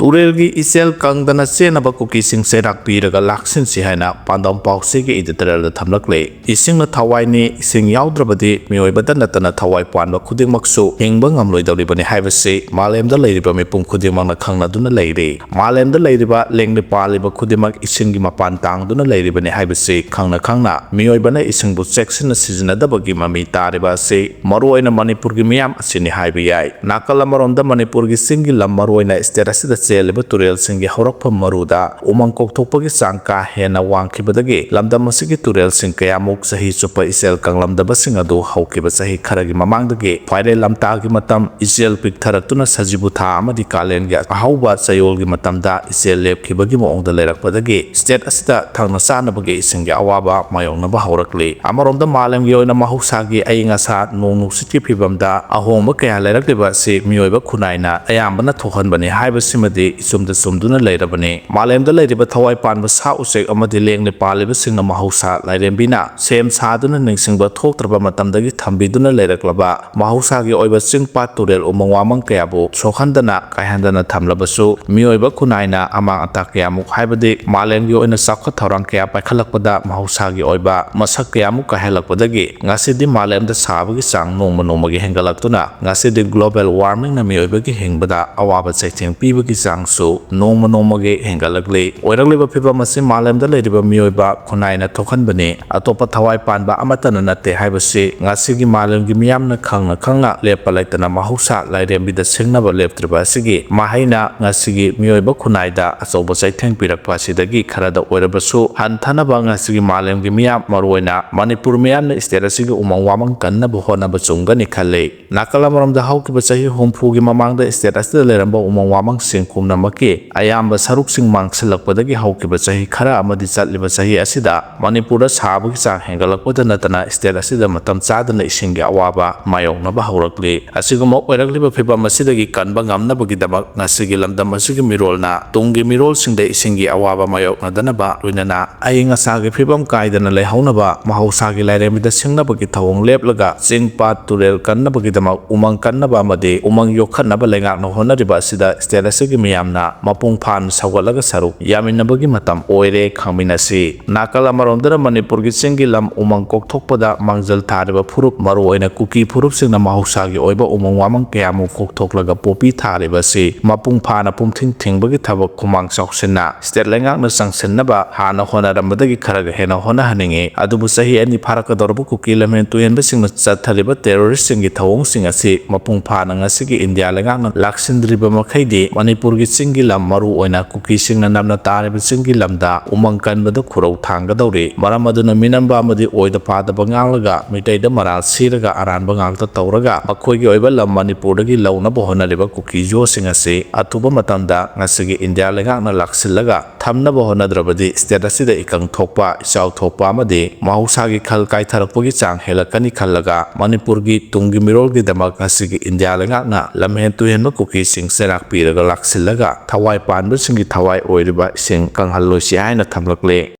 ꯇꯨꯔꯦꯜꯒꯤ ꯏꯆꯦꯜ ꯀꯪꯗꯅ ꯆꯦꯟꯅꯕ ꯀꯨꯀꯤꯁꯤꯡ ꯆꯩꯔꯥꯛ ꯄꯤꯔꯒ ꯂꯥꯛꯁꯤꯟꯁꯤ ꯍꯥꯏꯅ ꯄꯥꯟꯗꯝ ꯄꯥꯎꯆꯦꯒꯤ editorialꯗ ꯊꯝꯂꯛꯂꯤ꯫ ꯏꯁꯤꯡꯅ ꯊꯋꯥꯏꯅꯤ, ꯏꯁꯤꯡ ꯌꯥꯎꯗ꯭ꯔꯕꯗꯤ ꯃꯤꯑꯣꯏꯕꯗ ꯅꯠꯇꯅ ꯊꯋꯥꯏ ꯄꯥꯟꯕ ꯈꯨꯗꯤꯡꯃꯛꯁꯨ ꯍꯤꯡꯕ ꯉꯝꯂꯣꯏꯗꯧꯔꯤꯕꯅꯤ ꯍꯥꯏꯕꯁꯤ ꯃꯥꯂꯦꯝꯗ ꯂꯩꯔꯤꯕ ꯃꯤꯄꯨꯝ ꯈꯨꯗꯤꯡꯃꯛꯅ ꯈꯪꯅꯗꯨꯅ ꯂꯩꯔꯤ꯫ ꯃꯥꯂꯦꯝꯗ ꯂꯩꯔꯤꯕ ꯂꯦꯡꯂꯤ ꯄꯥꯜꯂꯤꯕ ꯈꯨꯗꯤꯡꯃꯛ ꯏꯁꯤꯡꯒꯤ ꯃꯄꯥꯟ ꯇꯥꯡꯗꯨꯅ ꯂꯩꯔꯤꯕꯅꯤ ꯍꯥꯏꯕꯁꯤ ꯈꯪꯅ ꯈꯪꯅ ꯃꯤꯑꯣꯏꯕꯅ ꯏꯁꯤꯡꯕꯨ ꯆꯦꯛꯁꯤꯟꯅ ꯁꯤꯖꯤꯟꯅꯗꯕꯒꯤ ꯃꯃꯤ ꯇꯥꯔꯤꯕ ꯑꯁꯤ ꯃꯔꯨꯑꯣꯏꯅ ꯃꯅꯤꯄꯨꯔꯒꯤ ꯃꯤꯌꯥꯝ ꯑꯁꯤꯅꯤ ꯍꯥꯏꯕ ꯌꯥꯏ꯫ ꯅꯥꯀꯜ ꯑꯃꯔꯣꯝꯗ ꯃꯅꯤꯄꯨꯔꯒꯤ ꯆꯤꯡꯒꯤ ꯂꯝ, ꯃꯔꯨꯑꯣꯏꯅ state ꯑꯁꯤꯗ ꯆꯦꯜꯂꯤꯕ ꯇꯨꯔꯦꯜꯁꯤꯡꯒꯤ ꯍꯧꯔꯛꯐꯝ ꯃꯔꯨꯗ ꯎꯃꯪ ꯀꯣꯛꯊꯣꯛꯄꯒꯤ ꯆꯥꯡ ꯀꯥ ꯍꯦꯟꯅ ꯋꯥꯡꯈꯤꯕꯗꯒꯤ ꯂꯝꯗꯝ ꯑꯁꯤꯒꯤ ꯇꯨꯔꯦꯜꯁꯤꯡ ꯀꯌꯥꯃꯨꯛ ꯆꯍꯤ ꯆꯨꯞꯄ ꯏꯆꯦꯜ ꯀꯪꯂꯝꯗꯕꯁꯤꯡ ꯑꯗꯨ ꯍꯧꯈꯤꯕ ꯆꯍꯤ ꯈꯔꯒꯤ ꯃꯃꯥꯡꯗꯒꯤ ꯈ꯭ꯋꯥꯏꯔꯦꯜ ꯂꯝꯇꯥꯒꯤ ꯃꯇꯝ, ꯏꯆꯦꯜ ꯄꯤꯛꯊꯔꯛꯇꯨꯅ ꯁꯖꯤꯕꯨ ꯊꯥ ꯑꯃꯗꯤ ꯀꯥꯂꯦꯟꯒꯤ ꯑꯍꯧꯕ ꯆꯌꯣꯜꯒꯤ ꯃꯇꯝꯗ ꯏꯆꯦꯜ ꯂꯦꯞꯈꯤꯕꯒꯤ ꯃꯑꯣꯡꯗ ꯂꯩꯔꯛꯄꯗꯒꯤ state ꯑꯁꯤꯗ ꯊꯛꯅ ꯆꯥꯅꯕꯒꯤ ꯏꯁꯤꯡꯒꯤ ꯑꯋꯥꯕ ꯃꯥꯌꯣꯛꯅꯕ ꯍꯧꯔꯛꯂꯤ꯫ ꯑꯃꯔꯣꯝꯗ ꯃꯥꯂꯦꯝꯒꯤ ꯑꯣꯏꯅ ꯃꯍꯧꯁꯥꯒꯤ ꯑꯏꯪ ꯑꯁꯥ, ꯅꯣꯡ ꯅꯨꯡꯁꯤꯠꯀꯤ ꯐꯤꯕꯝꯗ ꯑꯍꯣꯡꯕ ꯀꯌꯥ ꯂꯩꯔꯛꯂꯤꯕ ꯑꯁꯤ ꯃꯤꯑꯣꯏꯕ ꯈꯨꯟꯅꯥꯏꯅ ꯑꯌꯥꯝꯕꯅ ꯊꯣꯛꯍꯟꯕꯅꯤ ꯍꯥꯏꯕꯁꯤꯃꯗꯤ ꯏꯆꯨꯝꯗ ꯆꯨꯝꯗꯨꯅ ꯂꯩꯔꯕꯅꯤ꯫ ꯃꯥꯂꯦꯝꯗ ꯂꯩꯔꯤꯕ ꯊꯋꯥꯏ ꯄꯥꯟꯕ ꯁꯥ ꯎꯆꯦꯛ ꯑꯃꯗꯤ ꯂꯦꯡꯅ ꯄꯥꯜꯂꯤꯕꯁꯤꯡꯅ ꯃꯍꯧꯁꯥ ꯂꯥꯏꯔꯦꯝꯕꯤꯅ ꯁꯦꯝ ꯁꯥꯗꯨꯅ ꯅꯤꯡꯁꯤꯡꯕ ꯊꯣꯛꯇ꯭ꯔꯕ ꯃꯇꯝꯗꯒꯤ ꯊꯝꯕꯤꯗꯨꯅ ꯂꯩꯔꯛꯂꯕ ꯃꯍꯧꯁꯥꯒꯤ ꯑꯣꯏꯕ ꯆꯤꯡ ꯄꯥꯠ ꯇꯨꯔꯦꯜ ꯎꯃꯪ ꯋꯥꯃꯪ ꯀꯌꯥꯕꯨ ꯁꯣꯛꯍꯟꯗꯅ ꯀꯥꯏꯍꯟꯗꯅ ꯊꯝꯂꯕꯁꯨ, ꯃꯤꯑꯣꯏꯕ ꯈꯨꯟꯅꯥꯏꯅ ꯑꯃꯥꯡ ꯑꯇꯥ ꯀꯌꯥꯃꯨꯛ ꯍꯥꯏꯕꯗꯤ ꯃꯥꯂꯦꯝꯒꯤ ꯑꯣꯏꯅ ꯆꯥꯎꯈꯠ ꯊꯧꯔꯥꯡ ꯀꯌꯥ ꯄꯥꯏꯈꯠꯂꯛꯄꯗ ꯃꯍꯧꯁꯥꯒꯤ ꯑꯣꯏꯕ ꯃꯁꯛ ꯀꯌꯥꯃꯨꯛ ꯀꯥꯏꯍꯜꯂꯛꯄꯗꯒꯤ ꯉꯁꯤꯗꯤ ꯃꯥꯂꯦꯝꯗ ꯁꯥꯕꯒꯤ ꯆꯥꯡ ꯅꯣꯡꯃ ꯅꯣꯡꯃꯒꯤ ꯍꯦꯟꯒꯠꯂꯛꯇꯨꯅ ꯉꯁꯤꯗꯤ global warmingꯅ ꯃꯤꯑꯣꯏꯕꯒꯤ ꯍꯤꯡꯕꯗ ꯑꯋꯥꯕ ꯆꯩꯊꯦꯡ ꯄꯤꯕꯒꯤ ꯆꯥꯡꯁꯨ ꯅꯣꯡꯃ ꯅꯣꯡꯃꯒꯤ ꯍꯦꯟꯒꯠꯂꯛꯂꯤ꯫ ꯑꯣꯏꯔꯛꯂꯤꯕ ꯐꯤꯕꯝ ꯑꯁꯤ ꯃꯥꯂꯦꯝꯗ ꯂꯩꯔꯤꯕ ꯃꯤꯑꯣꯏꯕ ꯈꯨꯟꯅꯥꯏꯅ ꯊꯣꯛꯍꯟꯕꯅꯤ, ꯑꯇꯣꯞꯄ ꯊꯋꯥꯏ ꯄꯥꯟꯕ ꯑꯃꯠꯇꯅ ꯅꯠꯇꯦ ꯍꯥꯏꯕꯁꯤ ꯉꯁꯤꯒꯤ ꯃꯥꯂꯦꯝꯒꯤ ꯃꯤꯌꯥꯝꯅ ꯈꯪꯅ ꯈꯪꯅ ꯂꯦꯞꯄ ꯂꯩꯇꯅ ꯃꯍꯧꯁꯥ ꯂꯥꯏꯔꯦꯝꯕꯤꯗ ꯁꯤꯡꯅꯕ ꯂꯦꯞꯇ꯭ꯔꯤꯕ ꯑꯁꯤꯒꯤ ꯃꯍꯩꯅ ꯉꯁꯤꯒꯤ ꯃꯤꯑꯣꯏꯕ ꯈꯨꯟꯅꯥꯏꯗ ꯑꯆꯧꯕ ꯆꯩꯊꯦꯡ ꯄꯤꯔꯛꯄ ꯑꯁꯤꯗꯒꯤ ꯈꯔꯗ ꯑꯣꯏꯔꯕꯁꯨ ꯍꯟꯊꯅꯕ ꯉꯁꯤꯒꯤ ꯃꯥꯂꯦꯝꯒꯤ ꯃꯤꯌꯥꯝ, ꯃꯔꯨꯑꯣꯏꯅ ꯃꯅꯤꯄꯨꯔ ꯃꯤꯌꯥꯝꯅ state ꯑꯁꯤꯒꯤ ꯎꯃꯪ ꯋꯥꯃꯪ ꯀꯟꯅꯕ ꯍꯣꯠꯅꯕ ꯆꯨꯝꯒꯅꯤ ꯈꯜꯂꯤ꯫ ꯅꯥꯀꯜ ꯑꯃꯔꯣꯝꯗ ꯍꯧꯈꯤꯕ ꯆꯍꯤ ꯍꯨꯝꯐꯨꯒꯤ ꯃꯃꯥꯡꯗ state ꯑꯁꯤꯗ ꯂꯩꯔꯝꯕ ꯎꯃꯪ ꯋꯥꯃꯪꯁꯤꯡ ꯄꯨꯝꯅꯃꯛꯀꯤ ꯑꯌꯥꯝꯕ ꯁꯔꯨꯛꯁꯤꯡ ꯃꯥꯡꯁꯤꯜꯂꯛꯄꯗꯒꯤ ꯍꯧꯈꯤꯕ ꯆꯍꯤ ꯈꯔ ꯑꯃꯗꯤ ꯆꯠꯂꯤꯕ ꯆꯍꯤ ꯑꯁꯤꯗ ꯃꯅꯤꯄꯨꯔꯗ ꯁꯥꯕꯒꯤ ꯆꯥꯡ ꯍꯦꯟꯒꯠꯂꯛꯄꯗ ꯅꯠꯇꯅ state ꯑꯁꯤꯗ ꯃꯇꯝ ꯆꯥꯗꯅ ꯏꯁꯤꯡꯒꯤ ꯑꯋꯥꯕ ꯃꯥꯌꯣꯛꯅꯕ ꯍꯧꯔꯛꯂꯤ꯫ ꯑꯁꯤꯒꯨꯝꯕ ꯑꯣꯏꯔꯛꯂꯤꯕ ꯐꯤꯕꯝ ꯑꯁꯤꯗꯒꯤ ꯀꯟꯕ ꯉꯝꯅꯕꯒꯤꯗꯃꯛ ꯉꯁꯤꯒꯤ ꯂꯝꯗꯝ ꯑꯁꯤꯒꯤ ꯃꯤꯔꯣꯜꯅ ꯇꯨꯡꯒꯤ ꯃꯤꯔꯣꯜꯁꯤꯡꯗ ꯏꯁꯤꯡꯒꯤ ꯑꯋꯥꯕ ꯃꯥꯌꯣꯛꯅꯗꯅꯕ, ꯂꯣꯏꯅꯅ ꯑꯏꯪ ꯑꯁꯥꯒꯤ ꯐꯤꯕꯝ ꯀꯥꯏꯗꯅ ꯂꯩꯍꯧꯅꯕ, ꯃꯍꯧꯁꯥꯒꯤ ꯂꯥꯏꯔꯦꯝꯕꯤꯗ ꯁꯤꯡꯅꯕꯒꯤ ꯊꯧꯑꯣꯡ ꯂꯦꯞꯂꯒ ꯆꯤꯡ ꯄꯥꯠ ꯇꯨꯔꯦꯜ ꯀꯟꯅꯕꯒꯤꯗꯃꯛ ꯎꯃꯪ ꯀꯟꯅꯕ ꯑꯃꯗꯤ ꯎꯃꯪ ꯌꯣꯛꯈꯠꯅꯕ ꯂꯩꯉꯥꯛꯅ ꯍꯣꯠꯅꯔꯤꯕ ꯑꯁꯤꯗ state ꯑꯁꯤꯒꯤ ꯃꯤꯌꯥꯝꯅ ꯃꯄꯨꯡ ꯐꯥꯅ ꯁꯧꯒꯠꯂꯒ ꯁꯔꯨꯛ ꯌꯥꯃꯤꯟꯅꯕꯒꯤ ꯃꯇꯝ ꯑꯣꯏꯔꯦ ꯈꯪꯃꯤꯟꯅꯁꯤ꯫ ꯅꯥꯀꯜ ꯑꯃꯔꯣꯝꯗꯅ ꯃꯅꯤꯄꯨꯔꯒꯤ ꯆꯤꯡꯒꯤ ꯂꯝ ꯎꯃꯪ ꯀꯣꯛꯊꯣꯛꯄꯗ ꯃꯥꯡꯖꯤꯜ ꯊꯥꯔꯤꯕ ꯐꯨꯔꯨꯞ, ꯃꯔꯨꯑꯣꯏꯅ ꯀꯨꯀꯤ ꯐꯨꯔꯨꯞꯁꯤꯡꯅ ꯃꯍꯧꯁꯥꯒꯤ ꯑꯣꯏꯕ ꯎꯃꯪ ꯋꯥꯃꯪ ꯀꯌꯥꯃꯨꯛ ꯀꯣꯛꯊꯣꯛꯂꯒ ꯄꯣꯄꯤ ꯊꯥꯔꯤꯕ ꯑꯁꯤ ꯃꯄꯨꯡ ꯐꯥꯅ ꯄꯨꯝꯊꯤꯡ ꯊꯤꯡꯕꯒꯤ ꯊꯕꯛ ꯈꯨꯃꯥꯡ ꯆꯥꯎꯁꯤꯟꯅ state ꯂꯩꯉꯥꯛꯅ ꯆꯪꯁꯤꯟꯅꯕ ꯍꯥꯟꯅ ꯍꯣꯠꯅꯔꯝꯕꯗꯒꯤ ꯈꯔꯒ ꯍꯦꯟꯅ ꯍꯣꯠꯅꯍꯟꯅꯤꯡꯏ꯫ ꯑꯗꯨꯕꯨ ꯆꯍꯤ ꯑꯅꯤ ꯐꯥꯔꯛꯀꯗꯧꯔꯕ ꯀꯨꯀꯤ ꯂꯝꯍꯦꯟ ꯇꯨꯍꯦꯟꯕꯁꯤꯡꯅ ꯆꯠꯊꯔꯤꯕ terroristꯁꯤꯡꯒꯤ ꯊꯧꯑꯣꯡꯁꯤꯡ ꯑꯁꯤ ꯃꯄꯨꯡ ꯐꯥꯅ ꯉꯁꯤꯒꯤ ꯏꯟꯗꯤꯌꯥ ꯂꯩꯉꯥꯛꯅ ꯂꯥꯛꯁꯤꯟꯗ꯭ꯔꯤꯕ ꯃꯈꯩꯗꯤ ꯃꯅꯤꯄꯨꯔꯒꯤ ꯆꯤꯡꯒꯤ ꯂꯝ, ꯃꯔꯨꯑꯣꯏꯅ ꯀꯨꯀꯤꯁꯤꯡꯅ ꯅꯝꯅ ꯇꯥꯔꯤꯕ ꯆꯤꯡꯒꯤ ꯂꯝꯗ ꯎꯃꯪ ꯀꯟꯕꯗ ꯈꯨꯔꯧ ꯊꯥꯡꯒꯗꯧꯔꯤ꯫ ꯃꯔꯝ ꯑꯗꯨꯅ ꯃꯤꯅꯝꯕ ꯑꯃꯗꯤ ꯑꯣꯏꯗ ꯄꯥꯗꯕ ꯉꯥꯡꯂꯒ ꯃꯤꯇꯩꯗ ꯃꯔꯥꯜ ꯁꯤꯔꯒ ꯑꯔꯥꯟꯕ ꯉꯥꯛꯇ ꯇꯧꯔꯒ ꯃꯈꯣꯏꯒꯤ ꯑꯣꯏꯕ ꯂꯝ ꯃꯅꯤꯄꯨꯔꯗꯒꯤ ꯂꯧꯅꯕ ꯍꯣꯠꯅꯔꯤꯕ ꯀꯨꯀꯤ ꯖꯣꯁꯤꯡ ꯑꯁꯤ ꯑꯊꯨꯕ ꯃꯇꯝꯗ ꯉꯁꯤꯒꯤ ꯏꯟꯗꯤꯌꯥ ꯂꯩꯉꯥꯛꯅ ꯂꯥꯛꯁꯤꯜꯂꯒ ꯊꯝꯅꯕ ꯍꯣꯠꯅꯗ꯭ꯔꯕꯗꯤ state ꯑꯁꯤꯗ ꯏꯀꯪ ꯊꯣꯛꯄ, ꯏꯆꯥꯎ ꯊꯣꯛꯄ ꯑꯃꯗꯤ ꯃꯍꯧꯁꯥꯒꯤ ꯈꯜ ꯀꯥꯏꯊꯔꯛꯄꯒꯤ ꯆꯥꯡ ꯍꯦꯜꯂꯛꯀꯅꯤ ꯈꯜꯂꯒ ꯃꯅꯤꯄꯨꯔꯒꯤ ꯇꯨꯡꯒꯤ ꯃꯤꯔꯣꯜꯒꯤꯗꯃꯛ ꯉꯁꯤꯒꯤ ꯏꯟꯗꯤꯌꯥ ꯂꯩꯉꯥꯛꯅ ꯂꯝꯍꯦꯟ ꯇꯨꯍꯦꯟꯕ ꯀꯨꯀꯤꯁꯤꯡ ꯆꯩꯔꯥꯛ ꯄꯤꯔꯒ ꯂꯥꯛꯁꯤꯜꯂꯒ ꯊꯋꯥꯏ ꯄꯥꯟꯕꯁꯤꯡꯒꯤ ꯊꯋꯥꯏ ꯑꯣꯏꯔꯤꯕ ꯏꯁꯤꯡ ꯀꯪꯍꯜꯂꯣꯏꯁꯤ ꯍꯥꯏꯅ ꯊꯝꯂꯛꯂꯦ꯫